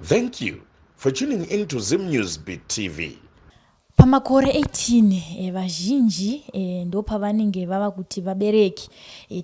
Thank you for tuning in to Zim News Beat TV. Pamakore 18 vazhinji ndopavanenge vava kuti vabereki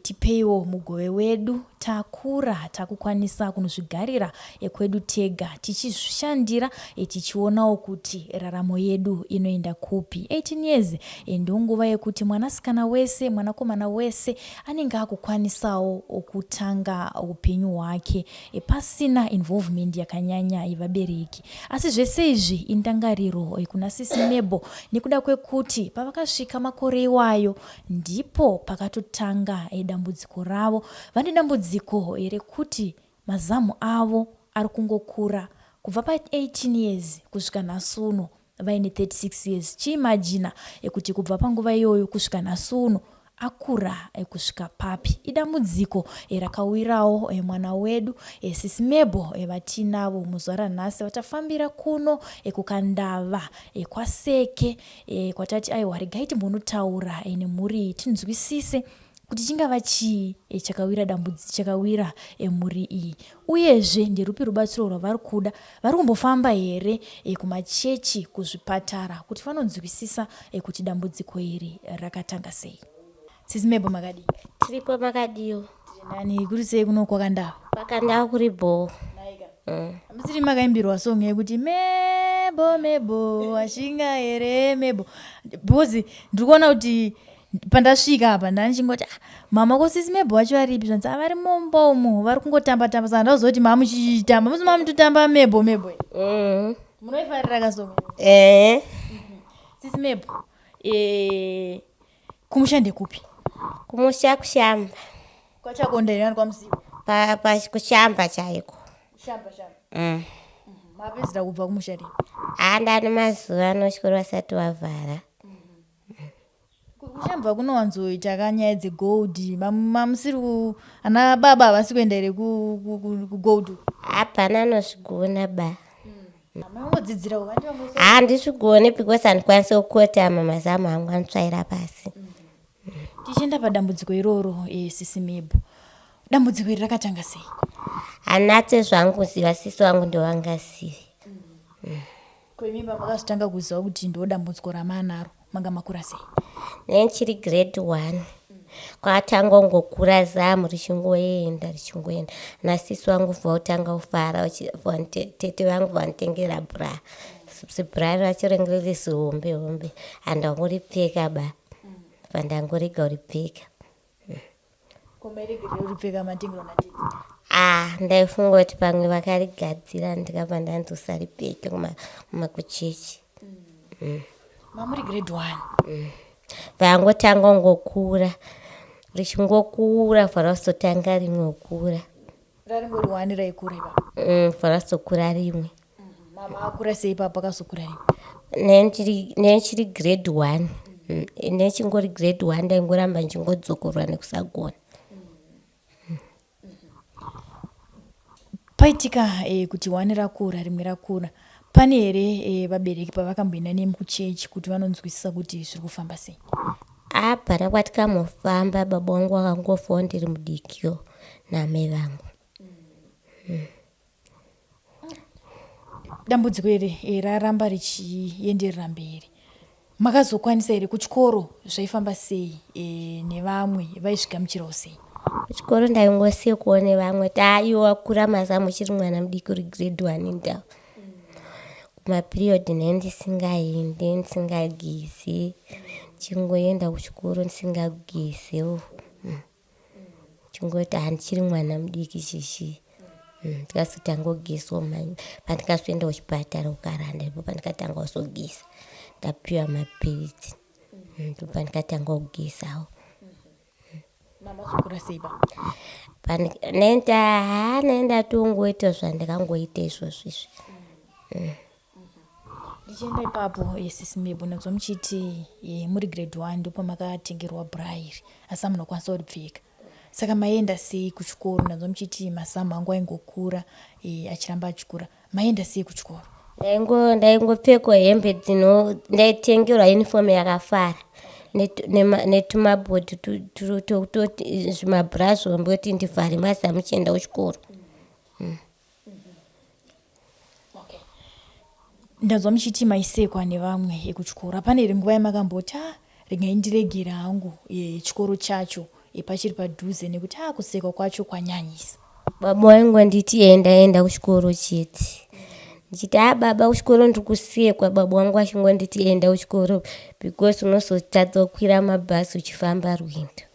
tipeiwo mugove wedu takura takukwanisa kunozvigarira kwedu tega tichizvishandira tichionawo kuti raramo yedu inoenda kupi. 18 years ndonguva yekuti mwanasikana wese mwanakomana wese anenge akukwanisawo kutanga upenyu hwake pasina involvement yakanyanya yevabereki. Asi zvese izvi indangariro kuna Sisi Mebo nekuda kwekuti pavakasvika makore iwayo ndipo pakatotanga dambudziko ravo. Vane dambudziko rekuti mazamu avo ari kungokura kubva pa 18 years kusvika nhasi uno vaine 36 years. Chiimajina kuti kubva panguva iyoyo kusvika nhasi uno akura kusvika papi. Idambudziko rakawirawo mwana wedu Sisi Mebo vatiinavo muzuva ranhasi vatafambira kuno kuKandava kwaSeke kwatati aiwa regai timbonotaura nemhuri iyi tinzwisise kuti chingava chii chakawira dambudziko chakawira mhuri iyi uyezve nderupi rubatsiro rwavari kuda vari kumbofamba here kumachechi kuzvipatara kuti vanonzwisisa kuti dambudziko iri rakatanga sei. Sisi Mebo makadii? Tiripo, makadiwo? Nani kuri sei kuno kwaKandava? KwaKandava kuri bhoo. Hamusiri makaimbirwa song yekuti Mebo Mebo washinga here Mebo? Because ndiri kuona kuti pandasvika apa ndandichingoti, ah, mama ko Sisi Mebo vacho varipi? Zvanzi, ah, vari mumba umu vari kungotamba tamba. Saka ndazoti mamuchitamba musi mamutotamba Mebo Mebo. Munoifarira kasong? Eh. Sisi Mebo, kumusha ndekupi? Kumusha kuShamba. Kwachakonda here kana kwaMusiwa? Pa, pa kuShamba chaiko. Shamba shamba. Mapedzera kubva kumusha rini? Handani mazuva ano chikoro vasati wavhara. KuShamba kunowanzoita kanyaya dzegold. Mamusiri ana baba havasi kuenda here kugold? Hapana anozvigona ba. Mangodzidzira? Handizvigoni because handikwanisi kukotama, mazamu angu anotsvaira pasi. Tichienda padambudziko iroro, Sisi Mebo, dambudziko iri rakatanga sei? Hanatse zvangu ziva, sisi wangu ndovangazivi. Koimimba makazotanga kuziva kuti ndo dambudziko ramanaro manga makura sei? Nenchiri grade 1 kwatanga kungokura zamu richingoenda richingoenda, nasisi wangu vautanga kufara, tete vangu vanotengera bra, zibra racho ringe riri zihombe hombe, handangoripfeka ba, vandangorega kuripfeka. Komairegerei uripfeka matengerwa natete? Ah, ndaifunga kuti pamwe vakarigadzira, ndikabva ndanzi usaripfeke kumakuchechi. Mamuri grade 1? Vangotanga kungokura richingokura, vharasotanga rimwe kukura. Raringori 1 raikura ipapo? Vharasokura rimwe. Makura sei ipapo pakazokura rimwe? Nechiri grade 1, nechingori grade 1, ndaingoramba ndichingodzokorora nekusagona. Paitika kuti 1 rakura, rimwe rakura, pane here vabereki pavakamboenda nemi kuchechi kuti vanonzwisisa kuti zviri kufamba sei? Hapana kwatikamofamba, baba vangu vakangofawo ndiri mudikiwo naamai vangu. Dambudziko iri raramba richienderera mberi, makazokwanisa here kuchikoro? Zvaifamba sei nevamwe vaizvigamuchirawo sei? Kuchikoro ndaingosekuwo nevamwe, taiwa wakura mazamu uchiri mwana mudiki uri grade 1 ndau. Kumaperiod ne ndisingaendi, ndisingagezi, chingoenda kuchikoro ndisingagezewo, chingoti handichiri mwana mudiki chichi. Ndikazotanga kugezawo pandikazoenda kuchipatara kuKaranda, ndipo pandikatanga kuzogeza ndapiwa mapiritsi, ndipo pandikatanga kugezawo. Mamazokura sei pa? Nenda ha nenda tongoita zvandakangoita izvozvo izvi. Ndichienda ipapo, Sisi Mebo, ndanzwa muchiti muri grade 1 ndopamakatengerwa bra iri, asi hamunokwanisa kuripfeka. Saka maienda sei kuchikoro? Ndanzwa muchiti mazamu angu aingokura, achiramba achikura. Maienda sei kuchikoro? Ndaingopfekwa hembe dzino, ndaitengerwa uniform yakafara netumabhodhi, zvimabra zvombe kuti ndivhare mazamu chienda kuchikoro. Ndanzwa muchiti maisekwa nevamwe ekuchikoro. Hapana here nguva yamakamboti ah regai ndiregere hangu e, chikoro chacho e, pachiri padhuze nekuti ah kusekwa kwacho kwanyanyisa. Baba vaingonditi enda enda kuchikoro chete. Ndichiti ah baba kuchikoro ndiri kusekwa baba vangu vachingonditi enda kuchikoro because unozotadza kukwira mabhazi uchifamba rwendo.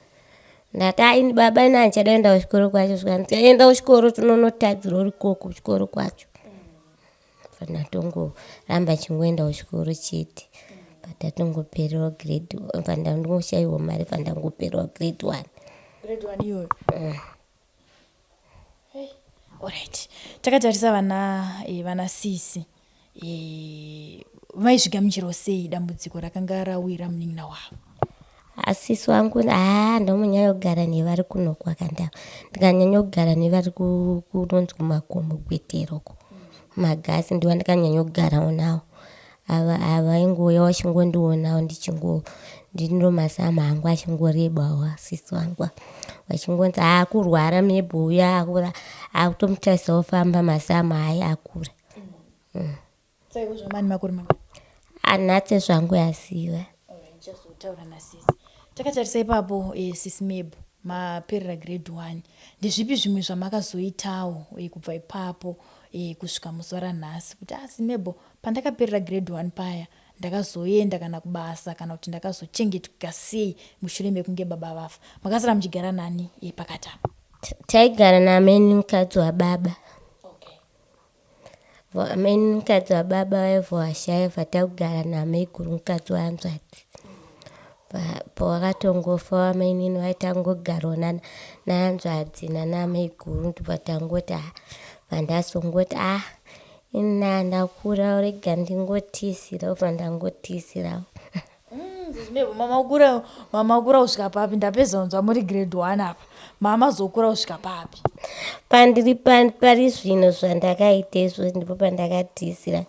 Ndati ah ini baba ini handichada kuenda kuchikoro kwacho zvikanzi enda kuchikoro tinonotadzira uri ikoko kuchikoro kwacho. Ndatongoramba chingoenda kuchikoro chete but ndatongopererwa grade bva ndangoshayiwa mari bva ndangopererwa grade one. Grade one iyoyo? Hey, alright. Takatarisa vana eh, vana sisi eh, vaizvigamuchirawo sei dambudziko rakanga rawira munin'ina wavo? Asisi wangu haa ndomonyanya kugara nevari kuno kwakandava ndikanyanya kugara nevari kunonzi kumakomo gwetero uko magasi ndiva ndikanyanya kugarawo nawo ava ava vaingouya vachingondionawo ndichingo ndino masama angu achingorebawo asisi wangu vachingonzi haa kurwara maybe uya akura akutomutarisa ofamba masama aye akura mm. Saka zvamani makore mangani? Anatse zvangu yaziva. Ndichazotaura nasisi. Takatarisa ipapo eh, sisi Mebo maperera grade 1. Ndezvipi zvimwe zvamakazoitawo eh, kubva ipapo eh, kusvika muzuva ranhasi kuti asi ah, Mebo pandakaperera grade 1 paya ndakazoenda kana kubasa kana kuti ndakazochengetwa sei mushure mekunge baba vafa. Makasara muchigara nani eh, pakati apa? Taigara nameni mukadzi wababa. Amai mukadzi wababa vaibva vashaya bva takugara namaiguru mukadzi wahanzvadzi. Pawakatongofa wamainini vaitangogarawo nahanzvadzi nana maiguru ndobva tangoti ah bva ndazongoti ah ini ndakura rega ndingotizirawo bva ndangotizirawo. Mama mama kura kusvika papi ndapedza kunzwa muri grade 1 apa mama zokura kusvika papi pandiri pari zvino zvandakaita izvo ndipo pandakatizira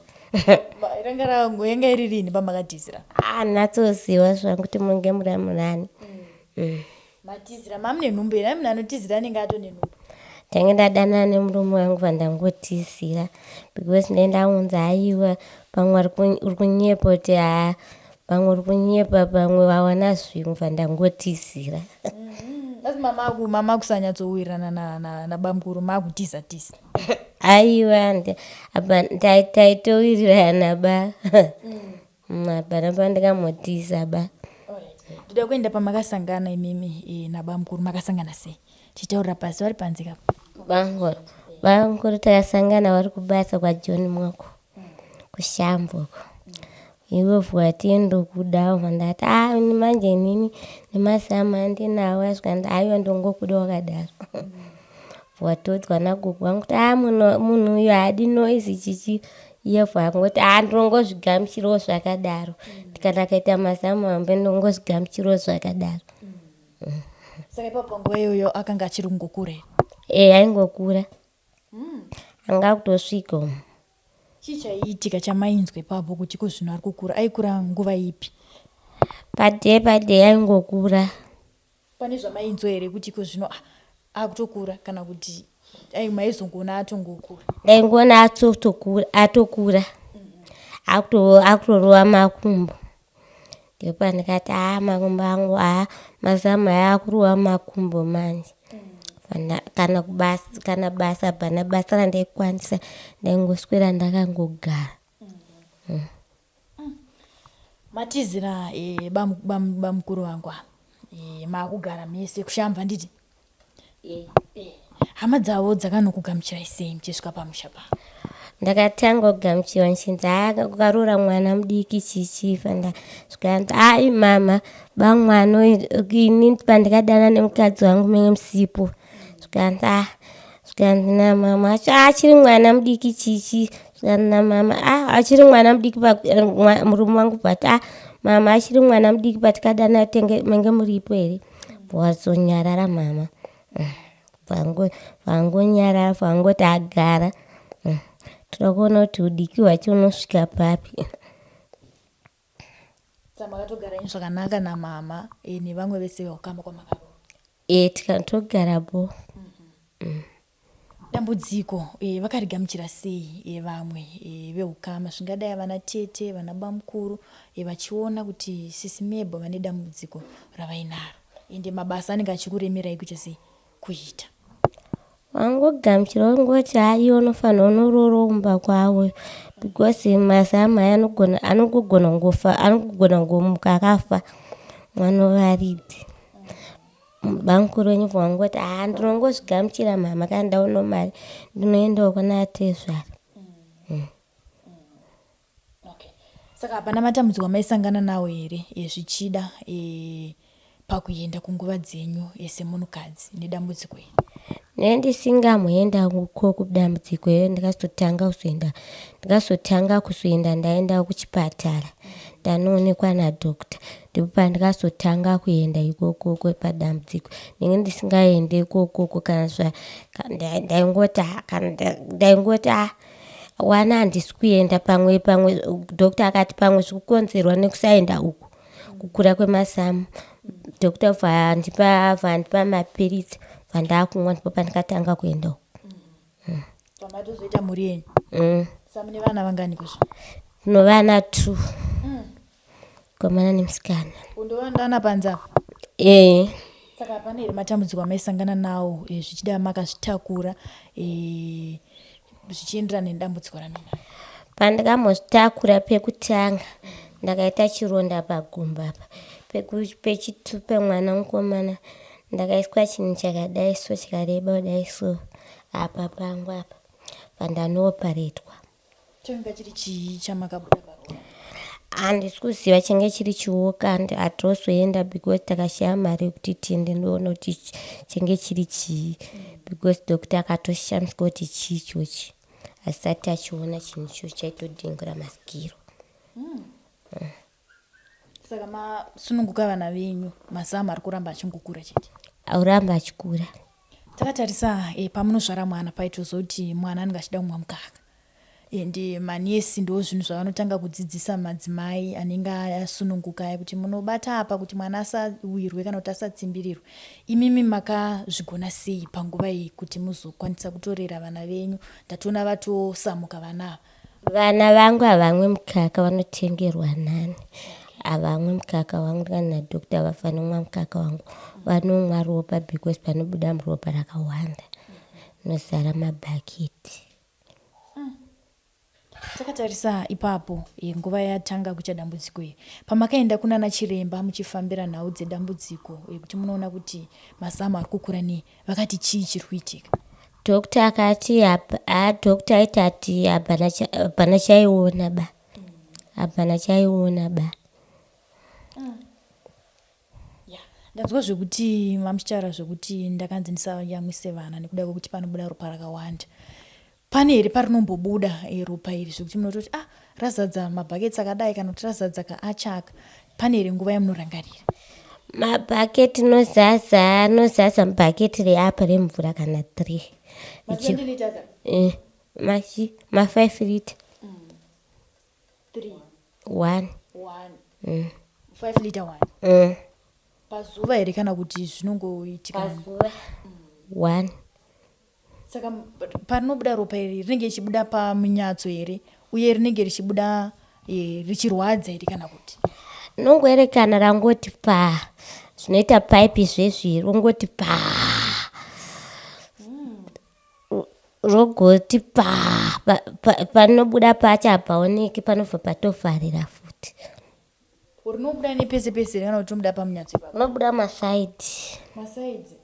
ranga rangu yanga iri rini pamakatizira ah natsoziva zvangu kuti munge muri munani mm. Matizira mamune nhumbu here? Munhu anotizira anenge atone nhumbu. Ndange ndadanana nemurume wangu vandangotizira because ndai ndaunza aiwa pamwe uri kunyepa kuti haa pamwe uri kunyepa pamwe wawana zvimwe vandangotizira. Mm-hmm. Asi mama mama kusanyatsowirirana nabamukuru makutiza tiza. Aiwa apa taitowirirana ba. Mm. Hapana pandakambotiza ba. Ndoda kuenda pamakasangana imimi e, nabamukuru makasangana sei? Tichitaurira pasi vari panze kapo. Bangoro. Bamukuru takasangana vari kubasa kwaJohn Mwako. Kushambo uko. Ivo vati ndokudawo ndati ah ini manje inini nemasama andinawo asvika aiwa ndongokuda wakadaro. Watodzwa nagogo wangu kuti ah munhu uyu haadi noise chichi iye bvangoti ah ndinongozvigamuchirawo zvakadaro kana akaita mazamu hombe ndinongozvigamuchirawo zvakadaro. Saka ipapo panguva iyoyo akanga achiri kungokura here? Eh aingokura. Anga akutosvika umu. Chii chaiitika chamainzwa ipapo kuti ko zvino ari kukura? Aikura nguva ipi? Paday paday aingokura. Pane zvamainzwa here kuti iko zvino ah, akutokura kana kuti ai maizongoona atongokura? Ndaingoona atotokura atokura akutorova makumbo ndopandikati haa makumbo angu haa mazamu aya akurova makumbo manje kana kubasa kana basa hapana basa randaikwanisa ndaingoswera ndakangogara. Mm. Matizira e, bamukuru vangu ava e, maakugara mese kushamba nditi e. E. Hama dzavo dzakanokugamuchirai sei muchisvika pamusha pavo? Ndakatanga kugamuchirwa ndichinzi haa ukaroora mwana mudiki chichifa zvikanzi ai mama bamwana ini pandikadana nemukadzi wangu menge musipo zvikanzi ah zvikanzi namama acho achiri mwana mudiki chichi zvikanzi namama ah achiri mwana mudiki eh, murume wangu but ah mama achiri mwana mudiki patikadana tenge menge muripo here wazonyarara mama vangonyarara vangoti agara toda kuona kuti udiki hwacho unosvika papi Makatogara zvakanaka namama eh, nevamwe vese veukama kwamakaroora e tikatogara bo Dambudziko Dambudziko e, vakarigamuchira sei e, vamwe e, veukama zvingadai vana tete vana bamukuru e, vachiona kuti sisi Mebo vane dambudziko ravainaro ende mabasa anenge achikuremerai kuita sei kuita? Wangogamuchira wongoti haiwa unofanira unoroora kumba kwavo because mazamu aya anogona anongogona kungofa anongogona kungomuka akafa mwana wevaridzi. Bamukuru wenyu bva wangoti haa ndinongozvigamuchira mhamha kana ndaonawo mari ndinoendawo kuna atezvara. Okay. Saka hapana matambudziko amaisangana nawo here e, zvichida e, pakuenda kunguva dzenyu e, semunhukadzi nedambudziko iri? Nendisingamboenda uko kudambudziko iro ndakazotanga kuzoenda ndakazotanga kuzoenda ndaenda kuchipatara ndanoonekwa nadoctor ndipo pandakazotanga kuenda ikokoko padambudziko ndenge ndisingaende ikokoko kana zva ndaingoti ndaingoti ah wana handisi kuenda pamwe pamwe doctor akati pamwe zvikukonzerwa nekusaenda uku kukura kwemazamu doctor bvandipa bvandipa mapiritsi bvandakumwa ndipo pandakatanga kuenda uku. Pamatozoita mhuri yenyu? Sa mune vana vangani kuzvo? Tinovana 2. Mukomana nemusikana. Undovandana panze apa? Ee. Saka hapana here matambudziko amaisangana nawo e, zvichida makazvitakura e, zvichienderana nedambudziko raminaro? Pandakambozvitakura pekutanga ndakaita chironda pagumbo apa pechitupa mwana mukomana ndakaiswa chinhu chakadai so chikareba kudai so apa pangu apa pandanooparetwa. Changa chiri chii chamakabuda parona? Handisi kuziva change chiri chiwoka hatozoenda because takashaya mari yekuti tiende ndoona kuti change chiri chii because doctor akatoshamiswa kuti chii ichochi asati achiona chinhu ichochi chaitodhingura masikiro. Saka masununguka vana venyu mazamu ari kuramba achingokura chete? Auramba achikura. Takatarisa e, pamunozvara mwana paitozoti mwana anenge achida kumwa mukaka ende manesi ndo zvinhu zvavanotanga kudzidzisa madzimai anenge asununguka aya kuti munobata apa kuti mwana asawirwe kana kuti asatsimbirirwe. Imimi makazvigona sei panguva iyi kuti muzokwanisa kutorera vana venyu? Ndatoona vatosamuka vana ava. Vana vangu havamwe mukaka vanotengerwa nani havamwe mukaka wangu kana nadoctor havafaniri kumwa mukaka wangu vanomwa ropa because panobuda muropa rakawanda rinozara mabhaketi. Takatarisa ipapo e, nguva yatanga kuita dambudziko iri pamakaenda kunana chiremba muchifambira nhau dzedambudziko e, kuti munoona kuti mazamu ari kukura nei vakati chii chiri kuitika? Doctor akati doctor aiti ati hapana chaiona ba hapana chaiona ba. Ndanzwa zvekuti mamuchitaura zvekuti ndakanzi ndisayamwise vana nekuda kwekuti panobuda ropa rakawanda. Pane here parinombobuda e, ropa iri zvekuti munototi ah razadza mabhaketsi akadai kana kuti razadza kaachaka pane here nguva yamunorangarira? Mabhaketi nozaza nozaza mubhaketi reapa remvura kana 3 machi ma5 liter 3 1 1 5 liter 1 pazuva here kana kuti zvinongoitika? Pazuva 1. Saka parinobuda ropa iri rinenge richibuda pamunyatso here uye rinenge richibuda e, richirwadza here kana kuti? Nongoerekana rangoti pa zvinoita paipi zvezvi rongoti pa rogoti pa panobuda pacho hapaoneki panobva patovharira futi. Rinobuda nepese pese here kana kuti rinobuda pamunyatso ipapo? Rinobuda masaidhi. Masaidhi.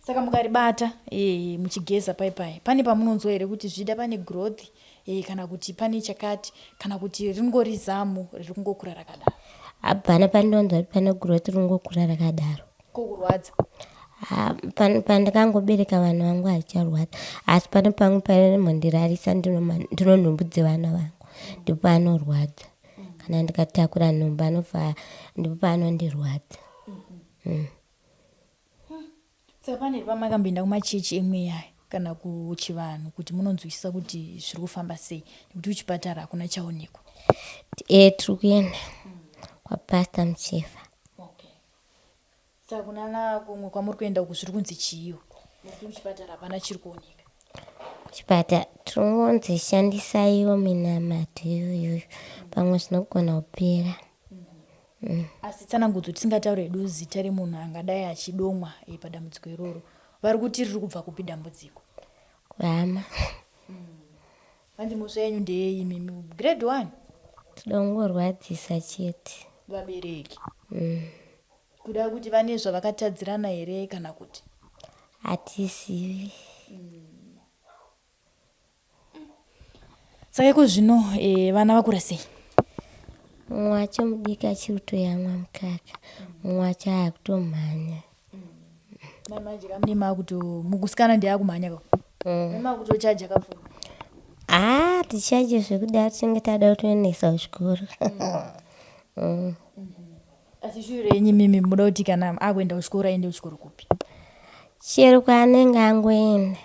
Saka mukaribata e, muchigeza pai pai pane pamunonzwa here kuti zvida pane growth e, kana kuti pane chakati kana kuti ringori zamu riri kungokura rakadaro? Hapana pandinonzwa kuti pane growth ringokura rakadaro. Kokurwadza? Pandakangobereka vana vangu haricharwadza asi pane pamwe panombondirarisa ndino nhumbu dzevana vangu ndipo panorwadza kana ndikatakura nhumbu anobva ndipo paanondirwadza. Saka pane here pamakamboenda kumachechi emweya kana kuchivanhu kuti munonzwisisa kuti zviri kufamba sei nekuti kuchipatara hakuna chaonekwa? E, tiri kuenda kwapastor Muchefa. Okay. Saka kunana kumwe kwamuri kuenda uku zviri kunzi chiiwo? Nekuti muchipatara hapana chiri kuoneka. Kuchipatara tinongonzi shandisaiwo minamato iyoyoyo, pamwe zvinogona kupera. Asi tsanangudzo tisingataure hedu zita remunhu angadai achidomwa padambudziko iroro, vari kuti riri kubva kupi dambudziko? Kuhama. Vanzi mhosva yenyu ndeyei imimi? Grade 1? Toda kungorwadzisa chete. Vabereki. Kuda kuti vane zvavakatadzirana here kana kuti? Hatizivi. Saka iko zvino vana vakura sei? Mumwe wacho mudiki achiri kutoyamwa mukaka, mumwe wacho aakutomhanya. Mai manje kamune makuto mukusikana ndiye akumhanya ka? Makutochaja kapfuma. Haa, tichaje zvekudaro, tinenge tada kutoendesa kuchikoro. Asi shure yenyu imimi munoda kuti kana akuenda kuchikoro aende kuchikoro kupi? Chero kwaanenge angoenda.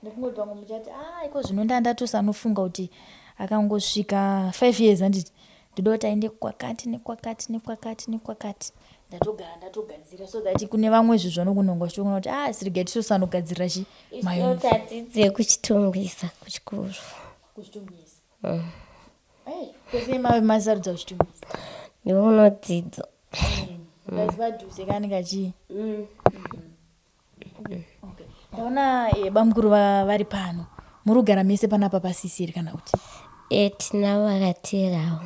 Ndikungoti pamwe muchati, ah, iko zvino ndandatosanofunga kuti akangosvika 5 years handiti ndoda kuti aende kwakati nekwakati nekwakati nekwakati, ndatogara ndatogadzira so that kune vamwe izvi zvanogona zvichiona kuti ah, sirega titosanogadzirira chi mayunifomu. Tatidzidze kuChitungwiza kuchikoro. KuChitungwiza. Kwese masarudza kuChitungwiza? Ndikunodzidza. Kasi padhuze kani kachii? Okay. Ndaona bamukuru vari pano. Muri kugara mese panapa pasisi here kana kuti? Tinavo vakateerawo.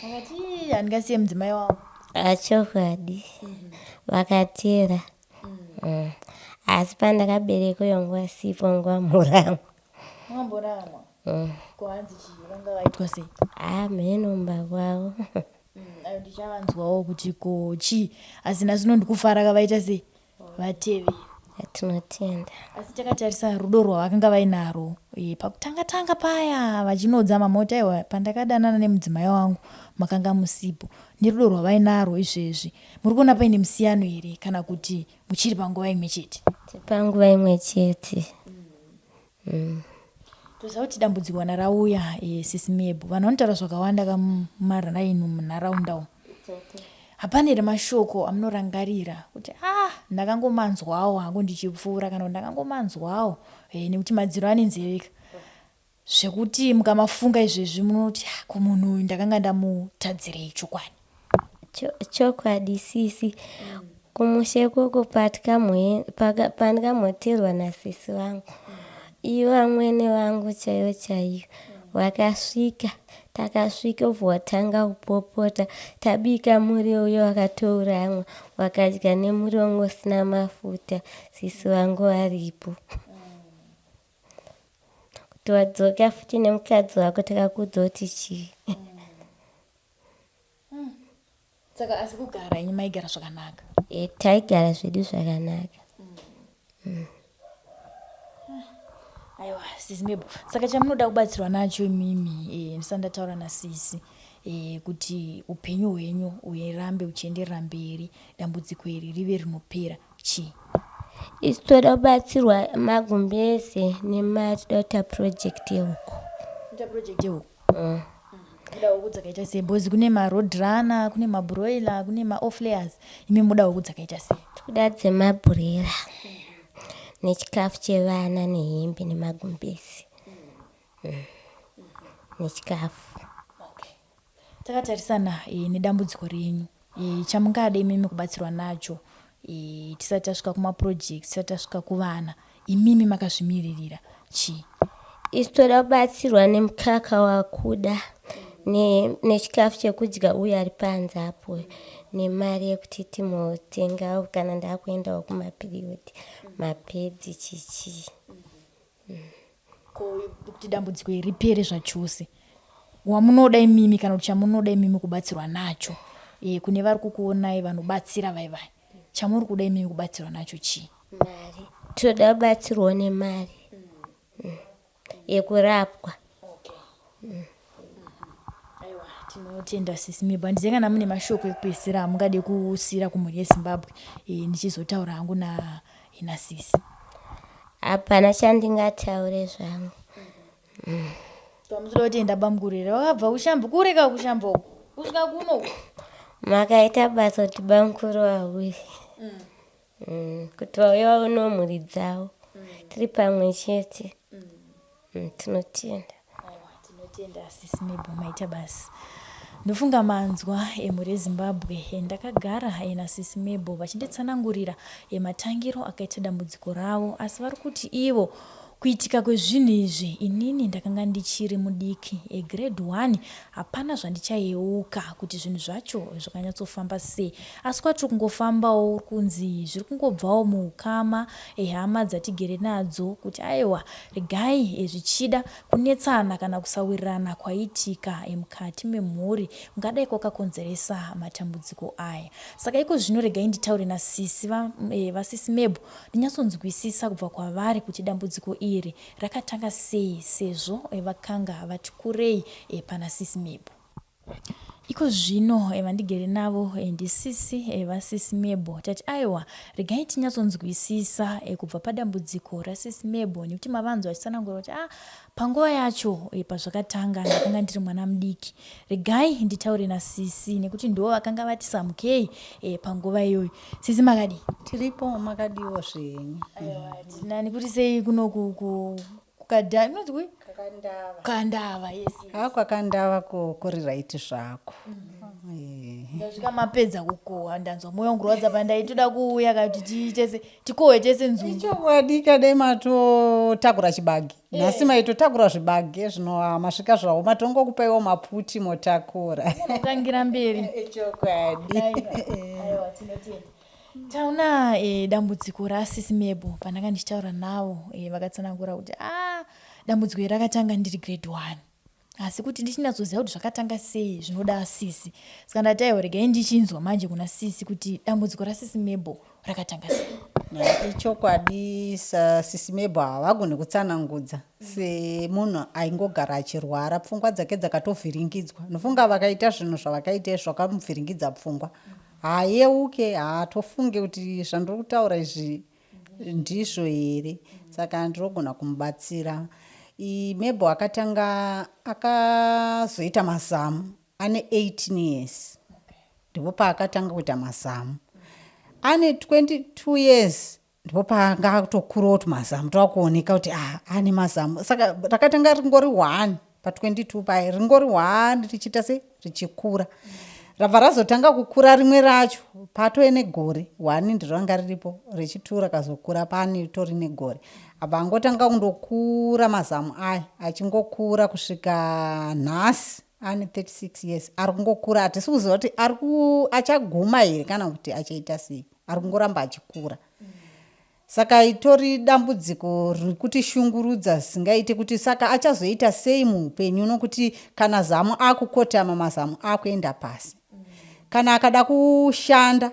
Vakati handingasiye mudzimai wavo. Achokwadi. Vakateera. Asi pandakaberekwa iyo nguva sipo, nguva muramwa. Mamboramwa? Ko hanzi chii, vanga vaitwa sei? Ah, mheno mumba kwavo. Ayo ndichavanzwawo kuti ko chii, asi nhasi uno ndikufara kavaita sei, vatevera. Tinotenda. Asi takatarisa rudo rwavakanga vainarwo pakutanga tanga paya vachinodza mamota, aiwa, pandakadanana nemudzimai wangu makanga musipo, nerudo rwavainarwo izvezvi, muri kuona paine musiyano here kana kuti muchiri panguva imwe chete? Panguva imwe chete. Toziva kuti dambudziko kana rauya, sisi Mebho, vanhu vanotaura zvakawanda kamumaraini munharaunda umu. Hapana here mashoko amunorangarira kuti ah, ndakangomanzwawo hangu ndichipfuura, kana kuti ndakangomanzwawo nekuti madziro ane nzeve, zvekuti mukamafunga izvezvi munoti, ah, ko munhu uyu ndakanga ndamutadzirei chokwadi? Chokwadi sisi, kumusha ikoko pandikamboteerwa nasisi vangu, ivo vamwene vangu chaivo chaivo vakasvika, takasvika ubva watanga kupopota. Tabika muriwo uyo wakatouramwa, wakadya nemuriwo usina mafuta, sisi vangu varipo. Kuti wadzoka futi nemukadzi wako, takakudza kuti chii? Saka asi kugara inyi maigara zvakanaka? Taigara zvedu zvakanaka. Aiwa sisi Mebo, saka chamunoda kubatsirwa nacho imimi, ndisati ndataura nasisi, kuti upenyu hwenyu hurambe huchienderera mberi, dambudziko iri rive rinopera, chii? Isu toda kubatsirwa magumbeze nemari, toda kuita project yehuku. Kuita project yehuku? Muda huku dzakaita sei? Because kune maroadrunner, kune mabroiler, kune maoff layers. Imi muda huku dzakaita sei? Toda dzemabhurera nechikafu chevana nehembe nemagumbezi nechikafu. Okay. Takatarisana nedambudziko renyu, chamungada imimi kubatsirwa nacho, tisati tasvika kumaprojects, tisati tasvika kuvana, imimi makazvimiririra, chii? Isu toda kubatsirwa nemukaka wakuda nechikafu chekudya uyo ari panze apo, nemari yekuti timotengawo kana ndakuendawo kumapiriodi, mapads, chichii. Ko kuti dambudziko iri ripere zvachose, wamunoda imimi kana kuti chamunoda imimi kubatsirwa nacho, kune vari kukuonai vanobatsira vai vai, chamuri kuda imimi kubatsirwa nacho chii? Mari. Toda kubatsirwawo nemari yekurapwa. Aiwa, tinotenda sisi Mebo. Handizivi kana mune mashoko ekupedzisira amungade kusiyira kumhuri yeZimbabwe, ndichizotaura hangu nasisi. Hapana chandingataure zvangu. Pamusoda kuti enda bamukuru here vakabva kushambo kureka kushambo uku kusvika kuno uku? Makaita basa kuti bamukuru vauye. Kuti vauye vaonewo mhuri dzavo tiri pamwe chete. Tinotenda. Aiwa, tinotenda Sisi Mebo, maita basa. Ndofunga manzwa, emhuri yeZimbabwe, ndakagara naSisi Mebo vachinditsanangurira matangiro akaita dambudziko ravo, asi vari kuti ivo kuitika kwezvinhu izvi inini ndakanga ndichiri mudiki, grade 1, hapana zvandichayeuka kuti zvinhu zvacho zvakanyatsofamba sei, asi kwatiri kungofambawo uri kunzi zviri kungobvawo muukama, hama dzatigere nadzo kuti aiwa regai zvichida kunetsana kana kusawirirana kwaiitika mukati memhuri kungadai kwakakonzeresa matambudziko aya. Saka iko zvino regai nditaure nasisi vasisi Mebo ndinyatsonzwisisa kubva kwavari kuti dambudziko iri rakatanga sei sezvo vakanga vati kurei pana sisi Mebo. Iko zvino vandigere navo ndisisi vasisi Mebo. Tati aiwa regai tinyatsonzwisisa kubva padambudziko rasisi Mebo nekuti mavanzwa vachitsanangura kuti ah panguva yacho pazvakatanga ndakanga ndiri mwana mudiki. Regai nditaure nasisi nekuti ndivo vakanga vati samukei panguva iyoyo. Sisi makadii? Tiripo, makadiwo zvenyu? Aiwa tinani. Kuti sei kuno kukadha inonzi kui? Kakandava. Kandava, yes. Ha, kwakandava kuri right zvako. Ndasvika mapedza kukohwa, ndanzwa mwoyo wangu kurwadza pandaitoda kuuya kuti tiitese tikohwe tese nzungu. Ichokwadi, kadai matotakura chibage. Nhasi maitotakura zvibage, zvino masvika zvawo matongokupaiwo maputi motakura. Munotangira mberi. Ichokwadi. Aiwa, tinotenda. Taona dambudziko rasisi Mebo, pandanga ndichitaura navo vakatsanangura kuti a dambudziko iri rakatanga ndiri grade 1, asi kuti ndichinatsoziva kuti zvakatanga sei zvinoda sisi. Saka ndati aiwa regai ndichinzwa manje kuna sisi kuti dambudziko rasisi Mebo rakatanga sei. Ichokwadi, sisi Mebo havagoni kutsanangudza semunhu aingogara achirwara, pfungwa dzake dzakatovhiringidzwa. Nofunga vakaita zvinhu zvavakaita zvakamuvhiringidza pfungwa, haayeuke, haatofunge kuti zvandiri kutaura izvi ndizvo here. Saka ndinogona kumubatsira. Mebo akatanga akazoita mazamu ane 18 years, ndipo paakatanga kuita mazamu. Ane 22 years ndipo paanga akutokurawo tumazamu twakuoneka kuti ah, ane mazamu. Saka rakatanga ringori 1 pa22 paye, ringori 1 richiita se richikura, rabva razotanga kukura rimwe racho patove negore. 1 ndiro ranga riripo, rechi2 rakazokura pane tori negore. Abva angotanga kundokura mazamu aya achingokura kusvika nhasi ane 36 years, ari kungokura. Hatisi kuziva kuti ari achaguma here kana kuti achaita sei, ari kungoramba achikura. Saka itori dambudziko riri kutishungurudza zvisingaite kuti saka achazoita sei muupenyu, nokuti kana zamu akukotama, mazamu akuenda pasi. Kana akada kushanda,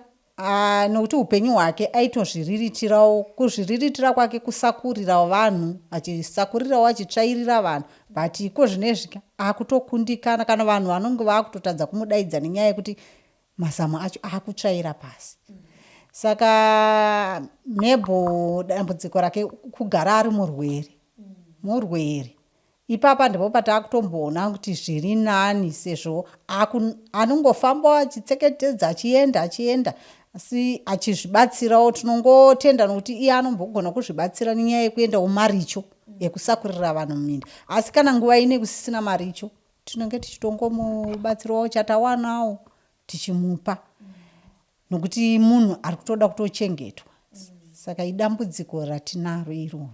nokuti upenyu hwake aitozviriritirawo, kuzviriritira kwake kusakurirawo vanhu, achisakurirawo, achitsvairira vanhu, but iko zvinezvi akutokundikana. Kana vanhu vanonge vaakutotadza kumudaidza nenyaya yekuti mazamu acho akutsvaira pasi. Saka Mebo dambudziko rake kugara ari murwere, murwere. Ipapa ndipo pataakutomboona kuti zviri nani, sezvo anongofambawo achitseketedza, achienda achienda, asi achizvibatsirawo. Tinongotenda nokuti iye anombogona kuzvibatsira nenyaya yekuendawo maricho ekusakurira vanhu muminda, asi kana nguva ine kusisina maricho tinenge tichitongomubatsirawo chatawanawo tichimupa, nokuti munhu ari kutoda kutochengetwa. Saka idambudziko ratinaro iroro.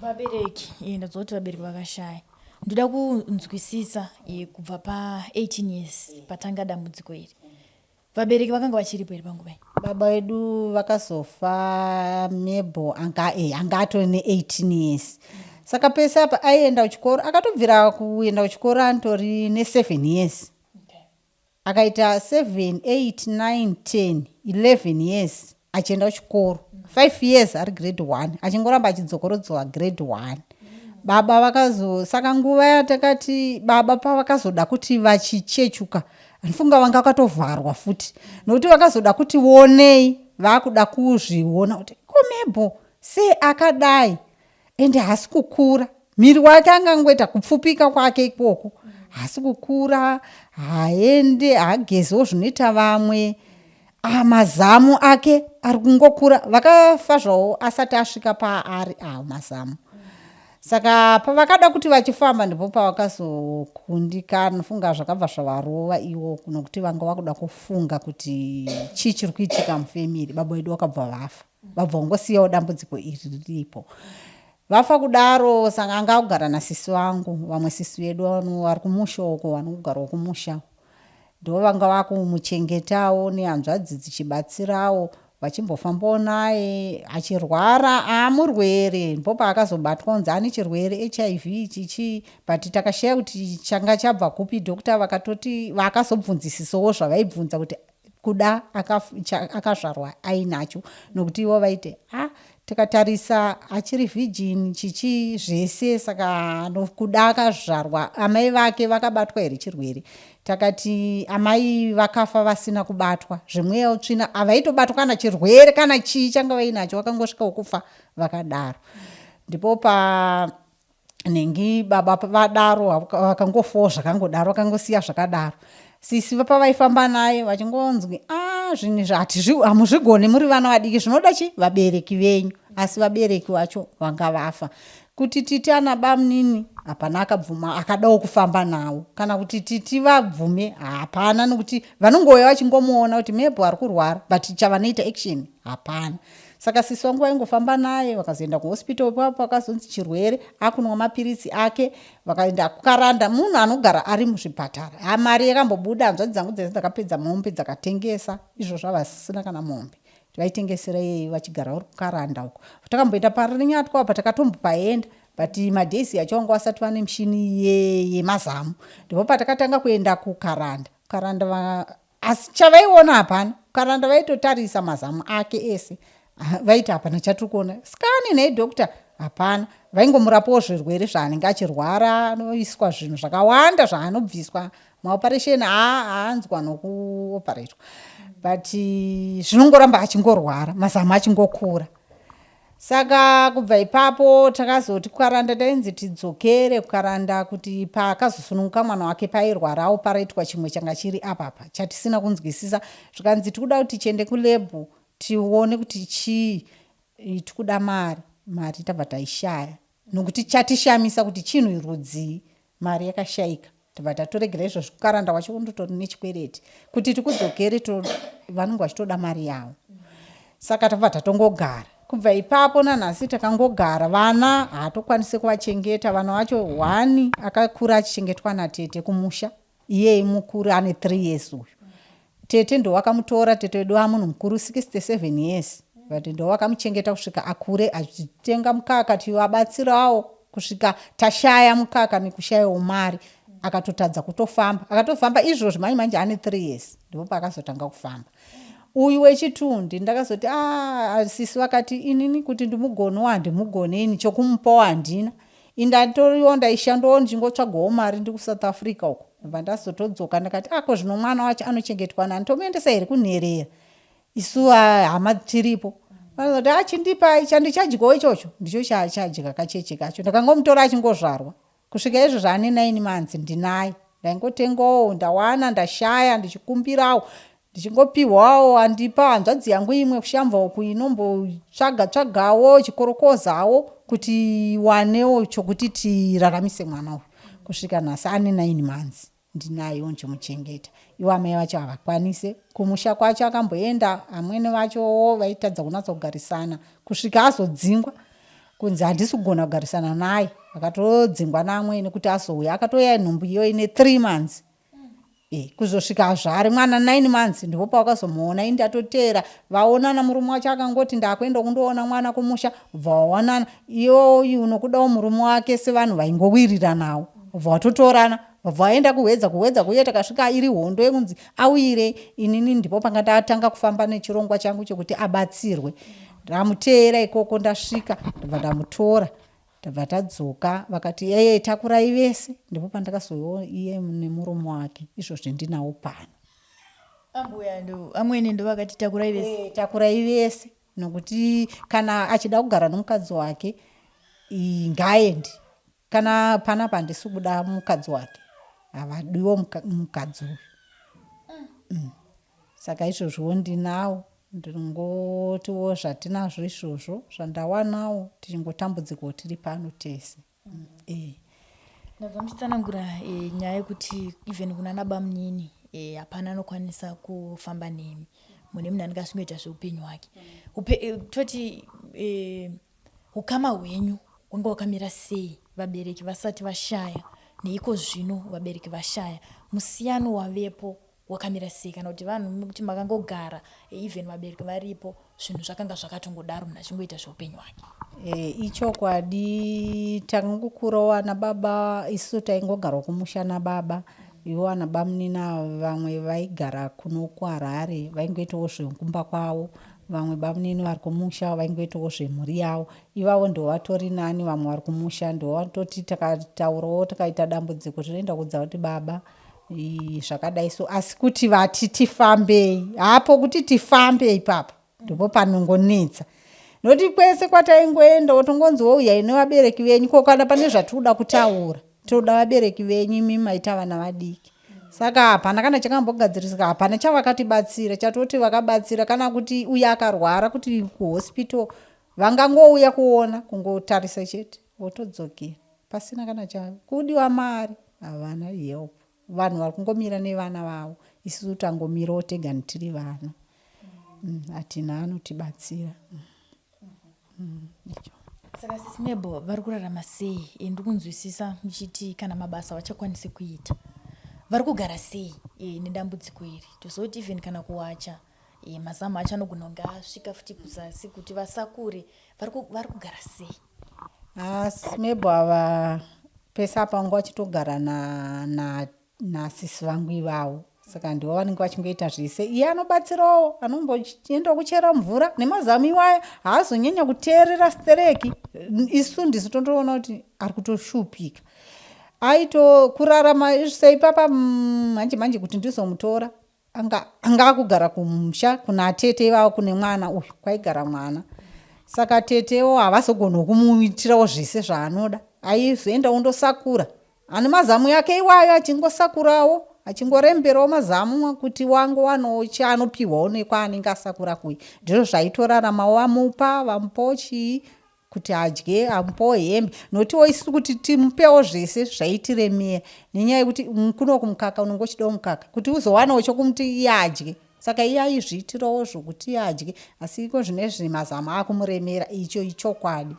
Vabereki, ndadzwa kuti vabereki vakashaya. Ndoda kunzwisisa kubva pa18 years patanga dambudziko iri, vabereki vakanga vachiripo here panguva iyi? Baba vedu vakazofa Mebo anga atori ne18 years. Saka pese apa aienda kuchikoro, akatobvira kuenda kuchikoro anitori ne7 years. Akaita 7, 8, 9, 10, 11 years achienda kuchikoro, 5 years ari grade 1, achingoramba achidzokorodzwa grade 1. Baba vakazo, saka nguva yatakati baba pavakazoda kuti vachichechuka, handifunga vanga vakatovharwa futi, nokuti vakazoda kuti onei, vakuda kuzviona kuti komebo sei akadai, ende haasi kukura, miri wake angangoita kupfupika kwake ikoko, haasi kukura, haende, haageziwo zvinoita vamwe. Ah, mazamu ake ari kungokura vakafa zvavo asati asvika paari awo mazamu saka pavakada kuti vachifamba ndipo pavakazokundikana nofunga zvakabva zvavarova iwo nokuti vanga vakuda kufunga kuti chii chiri kuitika mufemiri baba vedu vakabva vafa vabva vangosiyawo dambudziko iri riripo vafa kudaro saka anga akugara nasisi vangu vamwe sisi vedu vari kumusha uko vanogarawo kumusha Ndovanga vakumuchengetawo nehanzvadzi dzichibatsirawo vachimbofambawo naye achirwara aamurwere ndipo paakazobatwa kunzi ane chirwere hiv chichii but takashaya kuti changa chabva kupi doctor vakatoti vakazobvunzisisawo zvavaibvunza kuti kuda akazvarwa ainacho nokuti ivo vaiti a ah, tikatarisa achiri virgin chichii zvese saka kuda akazvarwa amai vake vakabatwa here chirwere takati amai vakafa vasina kubatwa zvemweya utsvina havaitobatwa kana chirwere kana chii changa vainacho vakangosvika ukufa vakadaro ndipo pa nhingi baba vadaro vakangofawo zvakangodaro vakangosiya zvakadaro sisi pavaifamba naye vachingonzwi a ah, zvinhu izvi hatizvi hamuzvigoni muri vana vadiki zvinoda chi vabereki venyu asi vabereki vacho vanga vafa kuti titi ana bamnini hapana akabvuma akadawo kufamba nawo kana kuti titi vabvume hapana nokuti vanongouya vachingomuona kuti mebho ari kurwara but chavanoita action hapana Saka sisi vangu vaingofamba naye vakazoenda kuhospital ipapo pakazonzi chirwere akunwa mapiritsi ake vakaenda kukaranda munhu anogara ari muzvipatara ha mari yakambobuda hanzvadzi dzangu dzese dzakapedza mombe dzakatengesa izvozvo havasisina kana mombe vaitengesera iyeyi vachigara vari kukaranda uko takamboenda parinyatwa apa takatombopaenda but madays acho vanga vasati vane mishini yemazamu ndipo patakatanga kuenda kukaranda kukaranda Asi chavaiona hapana. Karanda vaitotarisa mazamu ake ese vaiti hapana chatiri kuona. Scan nhai doctor hapana. Vaingomurapawo zvirwere zvaanenge achirwara anoiswa zvinhu zvakawanda zvaanobviswa maoperation haanzwa nokuoperetwa but zvinongoramba achingorwara mazamu achingokura. Saka kubva ipapo takazoti kuKaranda tainzi tidzokere kuKaranda kuti paakazosununguka mwana wake pairwarawo paraitwa chimwe changa chiri apapa chatisina kunzwisisa zvikanzi tikuda kuti tichiende kulab tione kuti chii tikuda mari mari tabva taishaya nokuti chatishamisa kuti chinhu rudzii mari yakashaika tobva tatoregera izvozvo kukaranda kwacho kundotori nechikwereti kuti tikudzokere vanenge vachitoda mari yavo saka tobva tatongogara kubva ipapo nanhasi takangogara vana haatokwanise kuvachengeta vana vacho one akakura achichengetwa natete kumusha iyeye mukuru ane three years uyu tete ndowakamutora tete wedu amunhu mukuru 67 years but ndowakamuchengeta kusvika akure achitenga mukaka tivabatsirawo kusvika tashaya mukaka nekushayawo mari akatotadza kutofamba akatofamba izvozvi manje manje ane three years ndipo paakazotanga kufamba uyu wechitundi ndakazoti ah, sisi vakati inini kuti ndimugonewo handimugone ini chokumupawo handina Indatoriwo ndaishandawo ndichingotsvagawo mari ndiri kuSouth Africa uko. Ndobva ndazotodzoka ndakati ah ko zvino mwana wacho anochengetwa nani tomuendesa here kunherera isu ah, hama tiripo. Vanozoti ah chindipai chandichadyawo ichocho ndicho chaachadya kacheche kacho. Ndakangomutora achingozvarwa kusvika izvozvi ane 9 months ndinaye. Ndaingotengawo ndawana ndashaya ndichikumbirawo Ndichingopihwawo andipa hanzvadzi yangu imwe kushamva uku inombotsvaga tsvagawo ichikorokozawo kuti iwanewo chokuti tiraramise mwana uyu kusvika nhasi ane 9 months ndinayo ndichimuchengeta ivo amai vacho havakwanise kumusha kwacho akamboenda amwene vachowo vaitadza kunatsa kugarisana kusvika azodzingwa kunzi handisi kugona kugarisana naye akatodzingwa naamwene kuti azouya akatouya nhumbu iyo ine 3 months Eh, kuzosvika azvare mwana 9 months ndipo pawakazomuona ini ndatoteera vaonana murume wacho akangoti ndakuenda kundoona mwana kumusha ubva wawanana iyoyu unokudawo murume wake sevanhu vaingowiriranawo ubva watotorana vabva vaenda kuhwedza kuhwedza kuye takasvika iri hondo yekunzi auyirei inini ndipo panga ndatanga kufamba nechirongwa changu chekuti abatsirwe ndamuteera ikoko ndasvika ndobva ndamutora Tabva tadzoka vakati yeye takurai vese ndipo pandakazoiwo iye nemurume wake izvozvi ndinawo pano. Ambuya ndo amwene ndo vakati takurai vese. E, takurai vese nokuti kana achida kugara nomukadzi wake ngaaende kana panapa handisi kuda mukadzi wake havadiwo mukadzi uyu. Mm. Saka izvozviwo ndinawo, ndinongotiwo zvatinazvo izvozvo zvandawanawo tichingotambudzikawo tiri pano tese. E. Ndabva muchitsanangura nyaya yekuti even kunana bamunini hapana anokwanisa kufamba nemi, mune munhu anenge asingoita zveupenyu hwake. Toti ukama hwenyu hwanga hwakamira sei vabereki vasati vashaya neiko zvino vabereki vashaya, musiyano wavepo wakamira sei? Kana kuti vanhu kuti makangogara even vabereki varipo zvinhu zvakanga zvakatongodaro, munhu achingoita zveupenyu hwake? Ichokwadi takangokurawo ana baba, isu taingogarawo kumusha nababa. Ivo ana bamunini ava vamwe vaigara kuno kuHarare vaingoitawo zvekumba kwavo, vamwe bamunini vari kumusha vaingoitawo zvemhuri yavo. Ivavo ndivo vatori nani, vamwe vari kumusha ndivo vatoti takataurawo tikaita dambudziko tinoenda kuudza kuti baba zvakadai so, asi kuti vati tifambei hapo, kuti tifambe ipapo ndipo panongonetsa, nokuti kwese kwataingoendawo tongonzi wouyai nevabereki venyu. Ko kana pane zvatinoda kutaura, toda vabereki venyu, imi maita vana vadiki. Saka hapana kana chakambogadzirisika, hapana chavakatibatsira chatoti vakabatsira, kana kuti uyo akarwara kuti kuhospital vangangouya kuona, kungotarisa chete votodzokera pasina kana chavo. Kudiwa mari, havana help. Vanhu vari kungomira nevana vavo, isusu tangomirawo tega tiri vana, hatina anotibatsira. Saka Sisi Mebo vari kurarama sei? Ndiri kunzwisisa muchiti kana mabasa vachakwanisi kuita, vari kugara sei nedambudziko iri? Tozoti even kana kuwacha, mazamu acho anogona kunge asvika futi kuzasi kuti vasakure, vari kugara sei? Sisi Mebo ava pese apa vanga vachitogara nasisi vangu ivavo, saka ndivo vanenge vachingoita zvese. Iye anobatsirawo, anomboendawo kuchera mvura nemazamu iwaya, haazonyanya kuteerera stereki. Isu ndisu tondoona kuti ari kutoshupika. Aito kurarama seipapa manje manje kuti ndizomutora anga akugara kumusha kuna tete ivavo, kune mwana uyu kwaigara mwana. Saka tetewo havazogona kumuitirawo zvese zvaanoda. Aizoenda ondosakura ane mazamu yake iwayo, achingosakurawo, achingoremberawo mazamu kuti wangowanawo chaanopiwawo nekwaanenge asakura kuya. Ndizvo zvaitoraramawo, vamupa, vamupawo chii kuti adye, amupawo hembe. Notiwo isu kuti timupewo zvese zvaitiremera nenyaya yekuti kunoku mukaka unenge uchidawo mukaka kuti uzowanawo chokumuti iye adye. Saka iye aizviitirawo zvokuti iye adye, asi iko zvinezvi mazamu akumuremera. Icho ichokwadi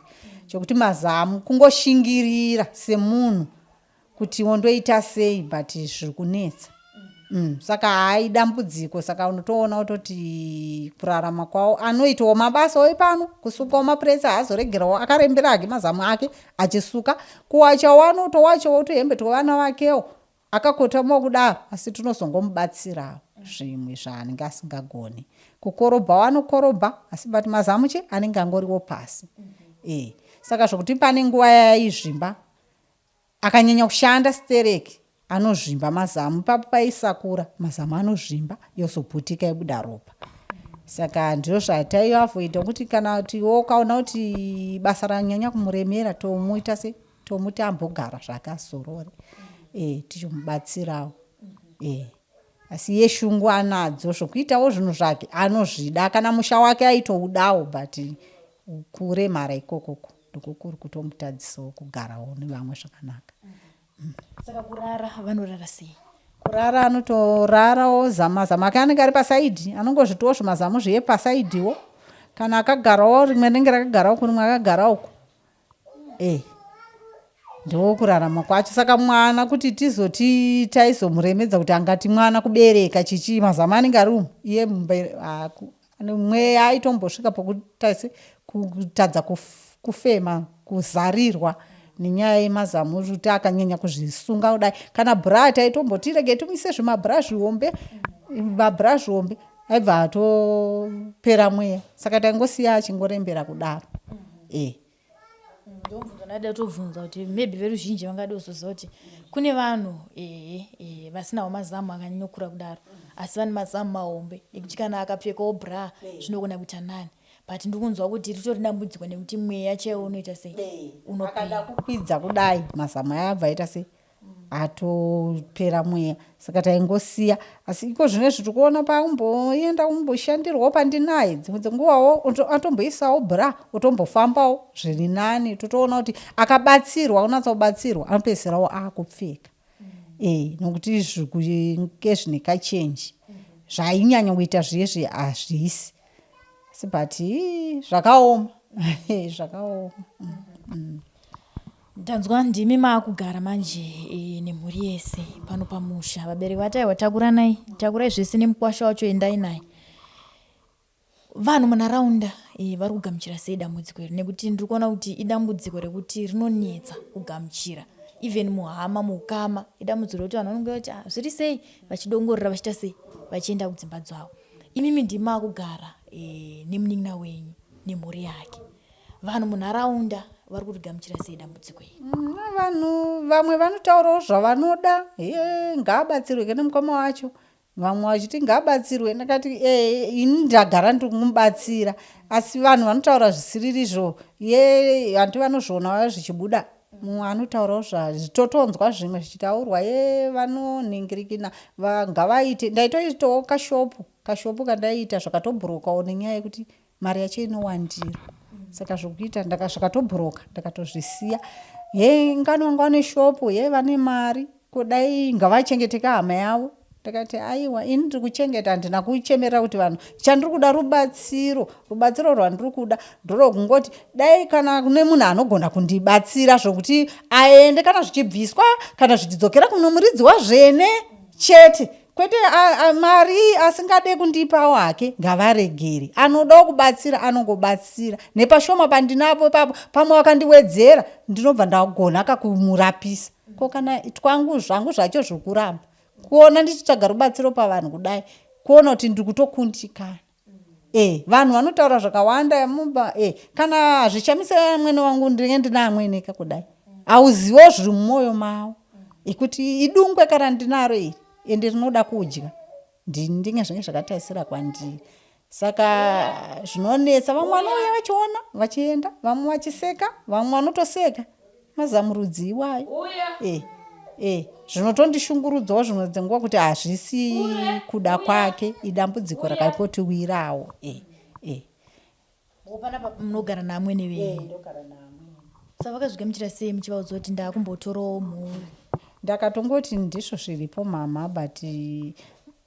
chokuti mazamu kungoshingirira semunhu kuti wondoita sei, but zviri kunetsa. Saka hai dambudziko. Saka unotoona kutoti kurarama kwavo, anoitawo mabasa epano, kusukawo mapuresi, haazoregerawo akarembera hake mazamu ake achisuka. Kuwachawo anotowachawo tuhembe twevana vakewo akakotamawo kudaro, asi tinozongomubatsirawo zvimwe zvaanenge asingagoni. Kukorobhawo anokorobha, asi but mazamu che anenge angoriwo pasi. Saka zvokuti pane nguva yaizvimba akanyanya kushanda stereki, anozvimba mazamu ipapo paisakura, mazamu anozvimba, yozoputika yobuda ropa. Saka ndizvo zvataiavoida kuti kana kuti ukaona kuti basa ranyanya kumuremera, tomuita se tomuti ambogara zvakazorore, tichimubatsirawo. Asi iye shungu anadzo zvokuitawo zvinhu zvake, anozvida, kana musha wake aitoudawo, but kuremara ikokoko ndiko kuri kutomutadzisawo kugarawo nevamwe zvakanaka. Saka kurara vanorara sei? Kurara anotorarawo, mazamu ake anenge ari pasaidhi, anongozvitiwo zvimazamu zviye pasaidhiwo. Kana akagarawo, rimwe rinenge rakagara uku, rimwe akagara uku. Ndokurarama kwacho. Saka mwana kuti tizoti taizomuremedza kuti angati mwana kubereka chichi, mazamu anenge ari umu, iye mweya aitombosvika pokutase kutadza kufema, kuzarirwa nenyaya yemazamu, kuti akanyanya kuzvisunga kudai. Kana bhura taitomboti rege timuise zvimabhura zvihombe, mabhura zvihombe, aibva atopera mweya. Saka taingosiya achingorembera kudaro. Ndomubvunzo ndada kutobvunza kuti maybe veruzhinji vangade kuzoziva kuti kune vanhu ehe vasinawo mazamu akanyanyokura kudaro, asi vane mazamu mahombe ekuti kana akapfekawo bra zvinogona kuita nani, but ndikunzwa kuti ritori dambudziko nekuti mweya chaiwo unoita sei? Unopera. Akada kukwidza kudai mazamu aya abva aita sei? Atopera mweya, saka taingosiya. Asi iko zvino izvi tikuona paumboenda umboshandirwawo pandinaye, dzimwe dzenguvawo atomboisawo bra, otombofambawo zviri nani. Totoona kuti akabatsirwa, unatsa kubatsirwa, anopedzisirawo akupfeka. E, nokuti zvikunge zvine kachenji zvainyanya kuita zviye hazvisi. Asi but zvakaoma, zvakaoma. Ndanzwa ndimi maakugara manje nemhuri yese pano pamusha. Vabereki vati aiwa, takuranai, takurai zvese nemukwasha wacho, endai naye. Vanhu munharaunda vari kugamuchira sei dambudziko iri? Nekuti ndiri kuona kuti idambudziko rekuti rinonetsa kugamuchira, even muhama, muukama. Idambudziko rekuti vanhu vanonge vati, ah, zviri sei, vachidongorera, vachiita sei, vachienda kudzimba dzavo. Imimi ndimi maakugara nemunin'ina wenyu nemhuri yake. Vanhu munharaunda vari kurigamuchira sei dambudziko iri? Vanhu vamwe vanotaurawo zvavanoda. He, ngaabatsirwe kene mukoma wacho. Vamwe vachiti ngaabatsirwe. Ndakati ini ndagara ndiri kumubatsira, asi vanhu vanotaura zvisiririzvo. Ye, hanti vanozviona zvichibuda. Mumwe anotaurawo totonzwa zvimwe zvichitaurwa, ye vanonhingirikina, ngavaite. Ndaitoitawo kashopu kandaiita, zvakatobhurokawo nenyaya yekuti mari yacho inowandira. Saka zvokuita zvakatobhuroka, ndakatozvisiya. He, ngano vanga vane shopu, he vane mari, kudai ngavachengeteka hama yavo. Ndakati aiwa, ini ndiri kuchengeta, handina kuchemerera kuti vanhu. Chandiri kuda rubatsiro, rubatsiro rwandiri kuda ndorokungoti dai kana kune munhu anogona kundibatsira zvokuti aende, kana zvichibviswa, kana zvichidzokera kuno muridzi wazvene chete, kwete mari asingade kundipawo hake ngavaregere. Anodawo kubatsira anongobatsira nepashoma pandinapo ipapo, pamwe vakandiwedzera ndinobva ndagona kakumurapisa. Ko kana twangu zvangu zvacho zvokuramba kuona ndichitsvaga rubatsiro pavanhu kudai, kuona kuti ndiri kutokundikana. Vanhu vanotaura zvakawanda mumba. Kana hazvishamise amwene wangu, ndinenge ndina amweneka kudai, hauzivo zviri mumwoyo mavo ekuti idungwe kana ndinaro iri, ende rinoda kudya, ndinge zvinge zvakatarisira kwandiri. Saka zvinonetsa. Vamwe vanouya vachiona vachienda, vamwe vachiseka, vamwe vanotoseka mazamurudzi iwayo. Zvinotondishungurudzawo zvimwe dzenguva kuti hazvisi kuda kwake, idambudziko rakakotiwirawo. Panapa munogara naamwene venyu? Saka vakazvigamuchira sei muchivaudza kuti ndakumbotorawo mhuri? Ndakatongoti ndizvo zviripo mama, but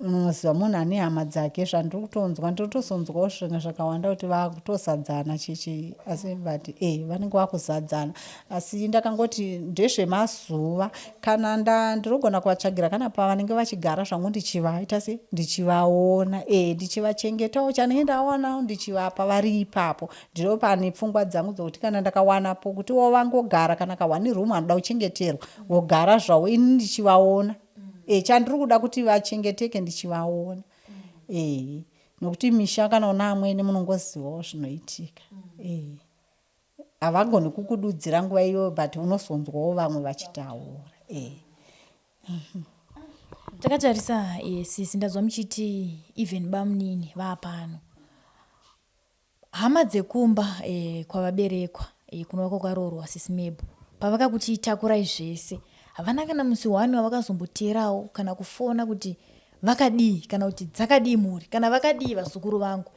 unoziva munhu ane hama dzake. Zvandiri kutonzwa, ndinotozonzwawo zvimwe zvakawanda kuti vakutozadzana chichi, asi but vanenge vakuzadzana. Asi ndakangoti ndezvemazuva, kana ndinogona kuvatsvagira kana pavanenge vachigara zvangu, ndichivaita se ndichivaona, ndichivachengetawo chanenge ndawanawo ndichivapa vari ipapo. Ndiro pane pfungwa dzangu dzokuti kana ndakawanapo kutiwo vangogara, kana kahwani room, anoda kuchengeterwa vogara zvavo, ini ndichivaona. Chandiri kuda kuti vachengeteke ndichivaona. Nokuti misha kana una amwene munongozivawo zvinoitika. Havagoni kukududzira nguva iyoyo, but unozonzwawo vamwe vachitaura. Takatarisa, sisi, ndazwa muchiti even bamunini vaapano. Hama dzekumba kwavaberekwa, kunova kwakaroorwa sisi Mebo, pavakakuti takurai zvese, havana kana musi wani wavakazomboterawo kana kufona kuti vakadii, kana kuti dzakadii mhuri, kana vakadii vazukuru vangu